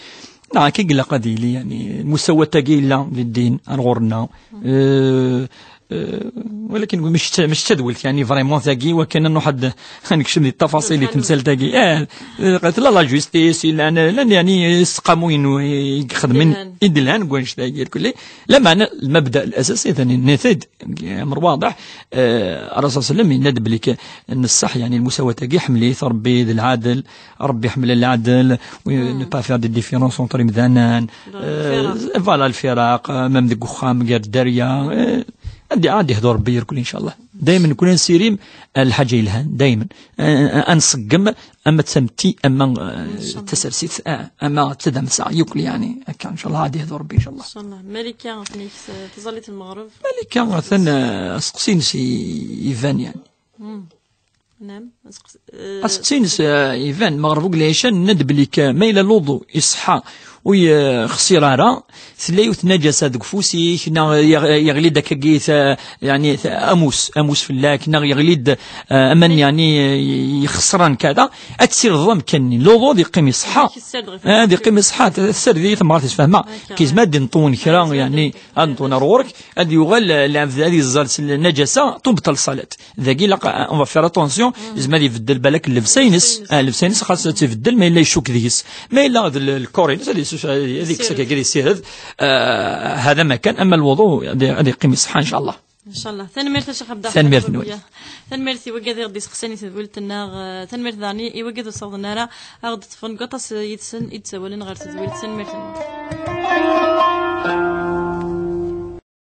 Neɣ akka i ilaq ad yili, yani, lmusawat-agi yella di ddin, ar ɣur-nneɣ. Eh, eh, walakin mačči d ta-, mačči d tadwilt, yani, vraiment, tagi, wakken ad nruḥ ad, ad nekcem di ttafaṣil i temsalt-agi. Eh, eh, tella la justice, llan, llan, yani, iseqqamuyen i ixedmen, i d-lhan deg wannect-agi, irkelli. Lameɛna, lmabda l-asasi, tani, nitid, amr waḍeḥ, eh, Rasul sallam, yenna-d belli k-, n ṣṣeḥ, yani, lmusawat-agi, ḥemmel-it Rebbi d lɛadel, Rebbi ḥemmel lɛadel, ne pas faire des différences entre imdanen, euh, voilà, lfiraq, euh, même deg uxxam, gar dderya, euh, ad, ad yehdu Rebbi irkel, ncallah. Daymen nekkni nessirim, euh, lḥaǧa yelhan, daymen. Euh, ad nṣeggem, ama d tametti, ama, euh, tasersit, euh, ama d tadamsa, irkel, yani, akka, ncallah, ad yehdu Rebbi, ncallah. Ncallah. Malika, ɣef nek, euh, taẓallit n Lmeɣreb. Malika, atan, euh, aseqsi-ines i-, iban, yani. Naam, aseqsi-, eh, aseqsi-ines, eh, iban, Meɣreb uqbel lɛica, nenna-d belli k-, ma yella luḍu iṣeḥḥa, ur yexṣir ara, tella yiwet n naǧasa deg ufus-ik, neɣ yeɣ-, yeɣli-d akkagi ta-, yani, ta-, amus, amus fell-ak, neɣ yeɣli-d, eh, aman, yani, eh, ixeṣren kada, ad tessirdeḍ amkan-nni. Luḍu ad yeqqim iṣeḥḥa. Ad yeqqim iṣeḥḥa, tessared-iyi temɣart-is, fehmeɣ. Akka. Kizma ad d-nṭewen kra, yani, ad nṭewen ar ɣur-k, ad yuɣal, eh, lɛebd ad yeẓẓal s naǧasa, tubṭel ṣṣalat. Dagi ilaq, on va faire attention, yezmer ad ibeddel balak llebsa-ines. Ah, llebsa-ines xas ad tt-ibeddel, ma yella icukk deg-s. Ma yella d l-, lkor-ines, ad yessuc-, ad yekkes akkagi, ad yessired. Ah, hada ma kan, ama lwuḍu, ad, ad yeqqim iṣeḥḥa, ncallah. Ncallah. Tanemmirt a Ccix Abdallah. Tanemmirt-nwen. Tanemmirt i wigad i ɣ-d-iseqsan i tedwilt-nneɣ. Ah, tanemmirt daɣen i wigad ur sawḍen ara a ɣ-d-ṭṭfen deg waṭas yid-sen i d-ssawalen ɣer tedwilt. Tanemmirt-nwen.